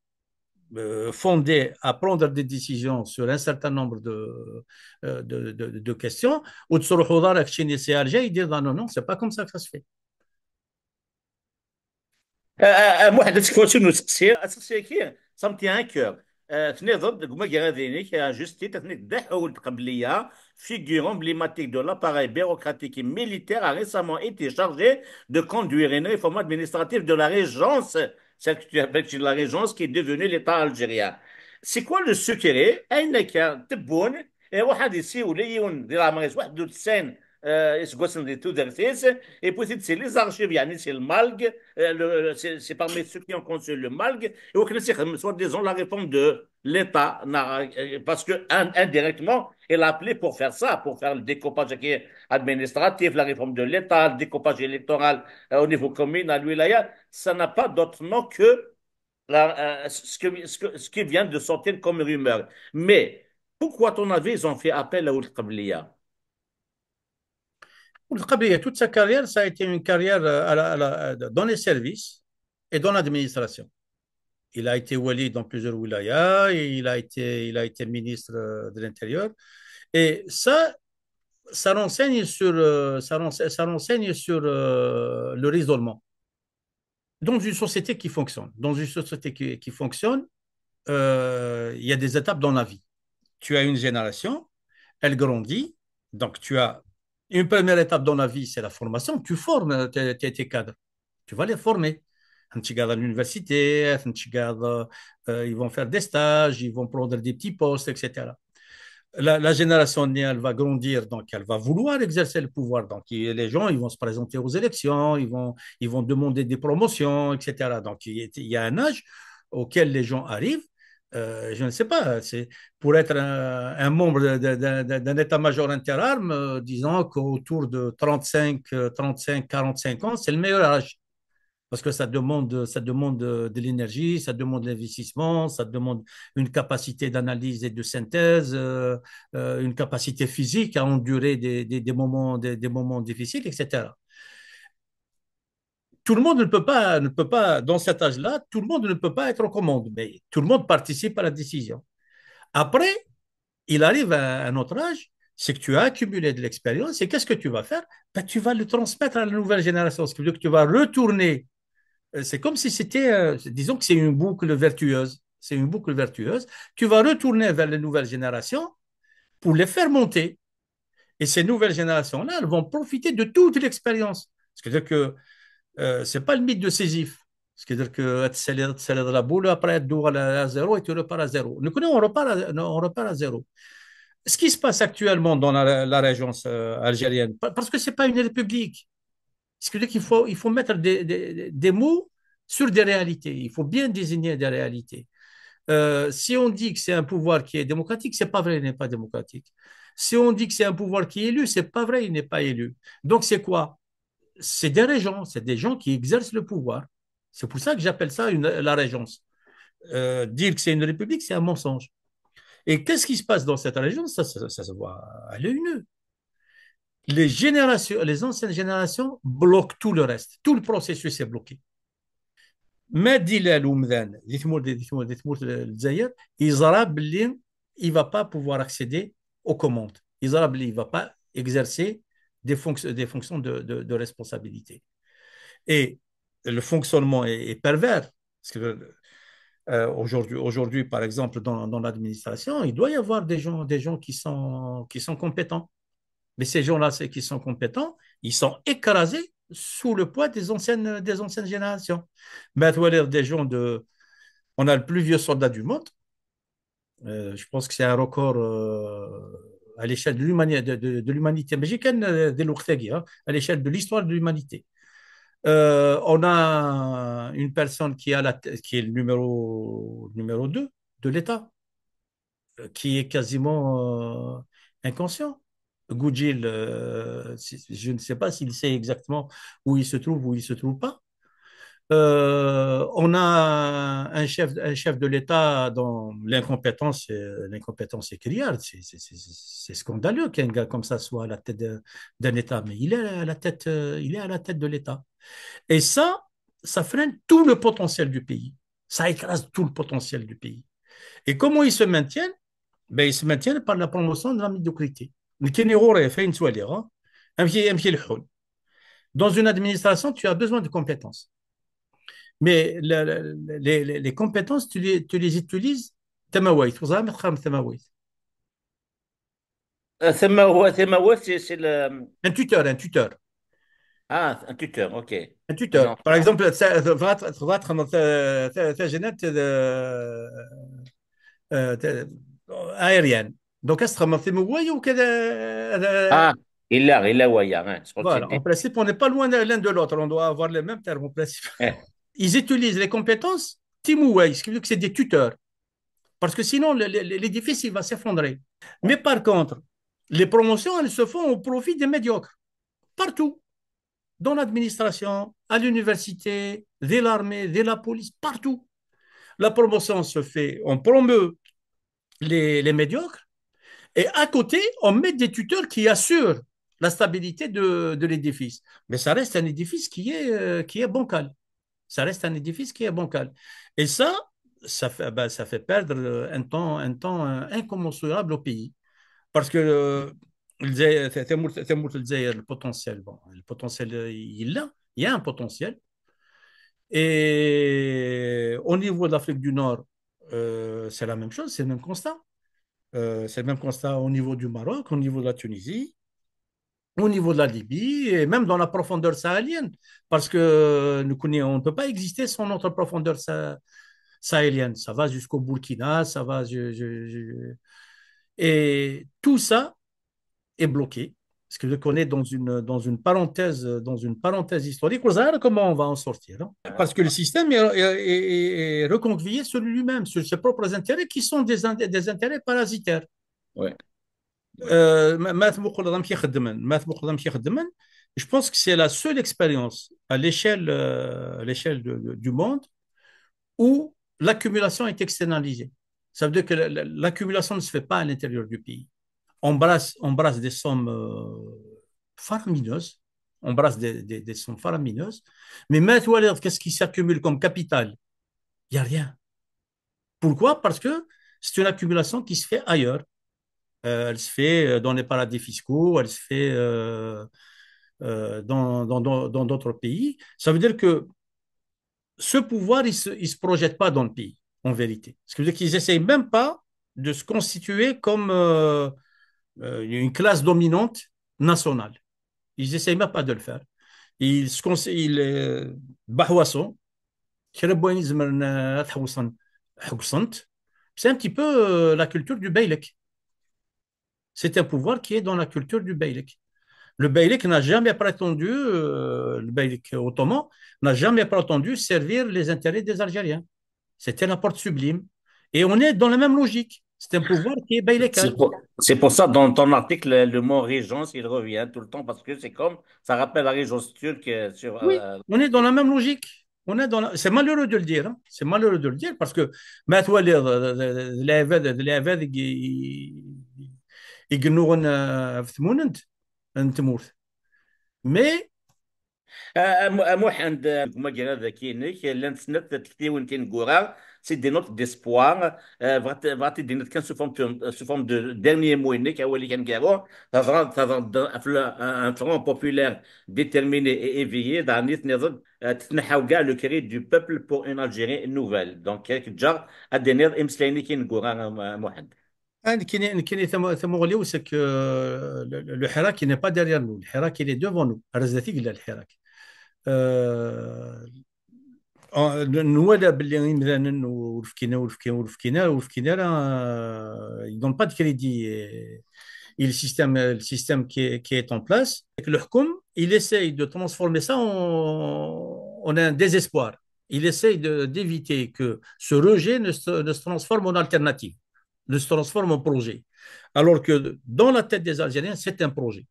euh, fondé à prendre des décisions sur un certain nombre de, euh, de, de, de questions, ou de se retrouver à c'est Alger, il dit non, non, c'est pas comme ça que ça se fait. Euh, euh, واحد السكوتي نسقسي اسقسيكي ça me tient à cœur. تنيض ديك ما قاعد ذينيك juste titre تنيك دحول قبليه figure emblématique de l'appareil bureaucratique et militaire a récemment été chargé de conduire une réforme administrative de la régence, celle que tu appelles la régence qui est devenue l'État algérien. C'est quoi le secret؟ أين كان تبون؟ واحد يسيولي يون دير عمريس واحد وتسعين iseggasen di tudert-is, et puis c'est les archives, يعني c'est le MALG, c'est parmi ceux qui ont conçu le MALG, et on connaît soi-disant la réforme de l'État, parce que indirectement, il a appelé pour faire ça, pour faire le découpage administratif, la réforme de l'État, le découpage électoral au niveau communal, wilaya, ça n'a pas d'autre nom que ce, que, ce, que, ce qui vient de sortir comme rumeur. Mais pourquoi, à ton avis, ils ont fait appel à Ould Qabliya ? Ould Qabliya, toute sa carrière, ça a été une carrière euh, à la, à la, dans les services et dans l'administration. Il a été wali dans plusieurs wilayas, il a été, il a été ministre euh, de l'Intérieur. Et ça, ça renseigne sur, euh, ça renseigne, ça renseigne sur euh, le raisonnement. Dans une société qui fonctionne, dans une société qui, qui fonctionne, euh, il y a des étapes dans la vie. Tu as une génération, elle grandit, donc tu as une première étape dans la vie, c'est la formation. Tu formes tes, tes, tes cadres, tu vas les former. Un petit gars à l'université, un petit gars, euh, ils vont faire des stages, ils vont prendre des petits postes, et cetera. La, la, génération née, elle va grandir, donc elle va vouloir exercer le pouvoir. Donc les gens, ils vont se présenter aux élections, ils vont, ils vont demander des promotions, et cetera. Donc il y a un âge auquel les gens arrivent. Euh, je ne sais pas, c'est pour être un, un membre d'un état-major interarmes, euh, disons qu'autour de trente-cinq, euh, trente-cinq, quarante-cinq ans, c'est le meilleur âge. Parce que ça demande, ça demande de l'énergie, ça demande l'investissement, ça demande une capacité d'analyse et de synthèse, euh, euh, une capacité physique à endurer des, des, des moments, des, des, moments difficiles, et cetera. Tout le monde ne peut pas, ne peut pas, dans cet âge-là, tout le monde ne peut pas être aux commandes, mais tout le monde participe à la décision. Après, il arrive à un autre âge, c'est que tu as accumulé de l'expérience, et qu'est-ce que tu vas faire ? Ben, tu vas le transmettre à la nouvelle génération, ce qui veut dire que tu vas retourner. Euh, c'est comme si c'était, euh, disons que c'est une boucle vertueuse. C'est une boucle vertueuse. Tu vas retourner vers les nouvelles générations pour les faire monter. Et ces nouvelles générations-là, elles vont profiter de toute l'expérience. C'est-à-dire que euh, c'est pas le mythe de Sisyphe. C'est-à-dire que tu sais la boule, après tu dois à zéro et tu repars à zéro. Nous connaissons, on repart à, on repart à zéro. Ce qui se passe actuellement dans la, la régence euh, algérienne, parce que ce n'est pas une république, c'est-à-dire qu'il faut, il faut mettre des, des, des, mots sur des réalités. Il faut bien désigner des réalités. Euh, si on dit que c'est un pouvoir qui est démocratique, c'est pas vrai, il n'est pas démocratique. Si on dit que c'est un pouvoir qui est élu, c'est pas vrai, il n'est pas élu. Donc c'est quoi? C'est des régents, c'est des gens qui exercent le pouvoir. C'est pour ça que j'appelle ça une, la régence. Euh, dire que c'est une république, c'est un mensonge. Et qu'est-ce qui se passe dans cette régence? Ça, ça, ça, se voit à l'œil nu. Les générations, les anciennes générations bloquent tout le reste. Tout le processus est bloqué. Ma d-ilal umdan di tmurt, di tmurt, di tmurt n Lezzayer, yeẓra belli il va pas pouvoir accéder aux commandes. Yeẓra belli il va pas exercer des, fonc des fonctions de, de, de, responsabilité. Et le fonctionnement est, est pervers. Parce que euh, aujourd'hui, aujourd'hui, par exemple, dans, dans l'administration, il doit y avoir des gens, des gens qui, sont, qui sont compétents. Mais ces gens-là, ceux qui sont compétents, ils sont écrasés sous le poids des anciennes, des anciennes générations. Mais tu vois, des gens de... On a le plus vieux soldat du monde. Euh, je pense que c'est un record euh, à l'échelle de l'humanité, de, de, de l'humanité. Mais j'ai qu'un euh, des hein, à l'échelle de l'histoire de l'humanité. Euh, on a une personne qui, a la, qui est le numéro, numéro deux de l'État, euh, qui est quasiment euh, inconscient. Goudjil, euh, je ne sais pas s'il sait exactement où il se trouve, où il se trouve pas. Euh, on a un chef, un chef de l'État dont l'incompétence, euh, l'incompétence est criarde. C'est scandaleux qu'un gars comme ça soit à la tête d'un État, mais il est à la tête, euh, il est à la tête de l'État. Et ça, ça freine tout le potentiel du pays. Ça écrase tout le potentiel du pays. Et comment ils se maintiennent? Ben, ils se maintiennent par la promotion de la médiocrité. Dans une administration, tu as besoin de compétences. Mais les, les, les compétences, tu les, tu les utilises. Tamawayt, tamawayt. Euh, c'est le... Un tuteur, un tuteur. Ah, un tuteur, ok. Un tuteur. Par exemple, تبغى تخدم في جنات aérienne. Donc, est-ce que c'est ou كذا? Ah, il a, il a, ouais, hein, voilà, en principe, on n'est pas loin l'un de l'autre. On doit avoir les mêmes termes en principe. Ils utilisent les compétences timawayt, ce qui veut dire que c'est des tuteurs. Parce que sinon, l'édifice, il va s'effondrer. Mais par contre, les promotions, elles se font au profit des médiocres. Partout. Dans l'administration, à l'université, dès l'armée, dès la police, partout. La promotion se fait, on promeut les, les médiocres, et à côté, on met des tuteurs qui assurent la stabilité de, de l'édifice. Mais ça reste un édifice qui est, euh, qui est bancal. Ça reste un édifice qui est bancal. Et ça, ça fait, ben, ça fait perdre un temps, un temps euh, incommensurable au pays. Parce que euh, le potentiel, bon, le potentiel, il a, il y a un potentiel. Et au niveau de l'Afrique du Nord, euh, c'est la même chose, c'est le même constat. Euh, c'est le même constat au niveau du Maroc, au niveau de la Tunisie, au niveau de la Libye et même dans la profondeur sahélienne, parce que nous connaissons, on ne peut pas exister sans notre profondeur sahélienne. Ça va jusqu'au Burkina, ça va. Et tout ça est bloqué. Parce que qu'on est dans une, dans une parenthèse, dans une parenthèse historique, vous savez comment on va en sortir. Hein? Parce que le système est, est, est, est recroquevillé sur lui-même, sur ses propres intérêts qui sont des, des intérêts parasitaires. Ouais. Euh, je pense que c'est la seule expérience à l'échelle euh, à l'échelle du monde où l'accumulation est externalisée. Ça veut dire que l'accumulation ne se fait pas à l'intérieur du pays. On brasse, on brasse des sommes euh, faramineuses, on brasse des, des, des sommes faramineuses, mais maintenant, qu'est-ce qui s'accumule comme capital? Il n'y a rien. Pourquoi? Parce que c'est une accumulation qui se fait ailleurs. Euh, elle se fait euh, dans les paradis fiscaux, elle se fait euh, euh, dans d'autres pays. Ça veut dire que ce pouvoir, il ne se, se, projette pas dans le pays, en vérité. Ce qui veut dire qu'ils n'essayent même pas de se constituer comme euh, euh, une classe dominante nationale. Ils n'essayent même pas de le faire. Ils se ils, euh, Bahouasson, kra n wayen i zemren ad ḥewṣen, ḥewṣen-t. C'est un petit peu, euh, la culture du Baylek. C'est un pouvoir qui est dans la culture du Baylek. Le Baylek n'a jamais prétendu, euh, le Baylek ottoman n'a jamais prétendu servir les intérêts des Algériens. C'était la porte sublime. Et on est dans la même logique. C'est un pouvoir qui est Baylek. C'est pour, c'est pour ça, dans ton article, le mot régence, il revient tout le temps parce que c'est comme, ça rappelle la régence turque, euh, sur, Oui, euh, on est dans la même logique. On est dans la... C'est malheureux de le dire, hein. C'est malheureux de le dire parce que ma twaliḍ, euh, d lɛibad, d lɛibad i, i, i yennuɣen, euh, ɣef tmunent n tmurt. Mais A, a Mu-, a Muḥend, a, deg umagrad-agi-inek, llant snat tektiwin tineggura, c'est des notes d'espoir. A, bɣant, bɣant ad d-iniḍ kan sous forme de, sous forme de dernier mot-inek, awal-ik aneggaru, thedreḍ, thedreḍ ɣef le, un front populaire déterminé et éveillé, daɣen i tenniḍ-d, a, tetneḥḥaw kra le cri du peuple pour une Algérie nouvelle. Donc, ad k-ǧǧeɣ ad d-tiniḍ imeslayen-ik ineggura, a, a Muḥend. Ah, nekkini, nekkini tamu-, tamuɣli-w, c'est que, euh, le, le, le Hirak, il n'est pas derrière nous. Le Hirak, il est devant nous. Ar zdat i yella le Hirak. Euh, en-, n-, nwala belli imdanen ur fkin, ur fkin, ur fkin ara, ur fkin ara, euh, ils donnent pas de crédit, euh, et le système, le système qui est, qui est en place. Le Hkoum, il essaye de transformer ça en, en un désespoir. Il essaye de, d'éviter que ce rejet ne se, ne se transforme en alternative, ne se transforme en projet. Alors que dans la tête des Algériens, c'est un projet.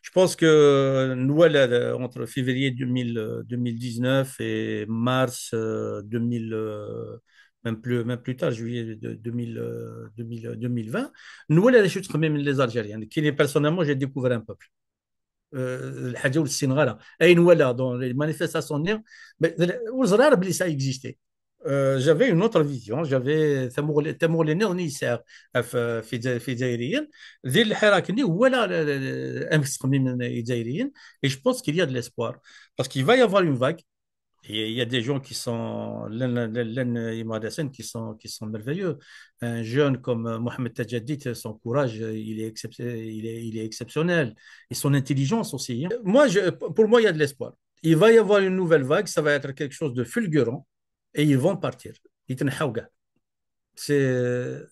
Je pense que, euh, nwala, euh, entre février deux mille, euh, deux mille dix-neuf et mars, euh, deux mille, euh, même plus, même plus tard, juillet de deux mille, euh, deux mille, euh, deux mille vingt, nwala d acu ttxemmimen les Algériens. Nekkini, personnellement, j'ai découvert un peuple. Euh, lḥaǧa ur ssineɣ ara. Ayen walaɣ dans les manifestations-nni, mais, ur ẓriɣ ara belli ça existait. Euh, j'avais une autre vision, j'avais tamuɣli, tamuɣli nniḍen i yesɛiɣ ɣef, euh, fi Dza-, fi Izzayriyen. Di lḥirak-nni, walaɣ, euh, amek ttxemmimen Izzayriyen, et je pense qu'il y a de l'espoir. Parce qu'il va y avoir une vague. Il y a, il y a des gens qui sont, llan, llan, llan, llan imeɣnasen qui sont, qui sont merveilleux. Un jeune comme, euh, Mohamed Tadjadit, son courage, euh, il est excep-, il est, il est exceptionnel. Et son intelligence aussi, hein. Moi, je, pour moi, il y a de l'espoir. Il va y avoir une nouvelle vague, ça va être quelque chose de fulgurant, et ils vont partir. Yetneḥḥaw kra. C'est,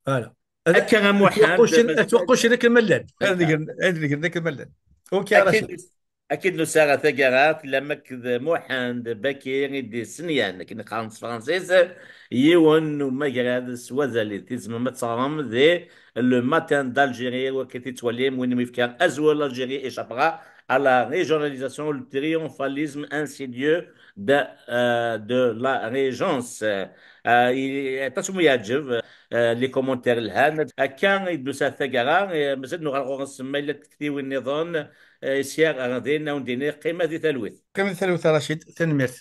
voilà. Akka a Muḥend, ad twaqqu cri akken ma llan. Ad ngen, ad ngen akken ma llan. Ok, a Rachid. Akken nusa ɣer taggara, tellam akked Muḥend Bakir i d-isenyan, akken qqaren s tefransist, yiwen n umagrad s wazal-is. Tzemrem ad teɣrem di Le Matin d'Algérie, wakken i t-ttwalim, win umi yefka azwel: L'Algérie échappera à la régionalisation, le triomphalisme insidieux de, euh, de la régence. Euh, i-, aṭas umi yeɛǧeb, euh, les commentaires lhan. Akka i d-nusa taggara, euh, mazal nuɣal ɣur-s ma yella tektiwin nniḍen, euh, sya ɣer din, ad wen-d-iniɣ qqimet di talwit. Qqimet di talwit a Rachid, tanemmirt.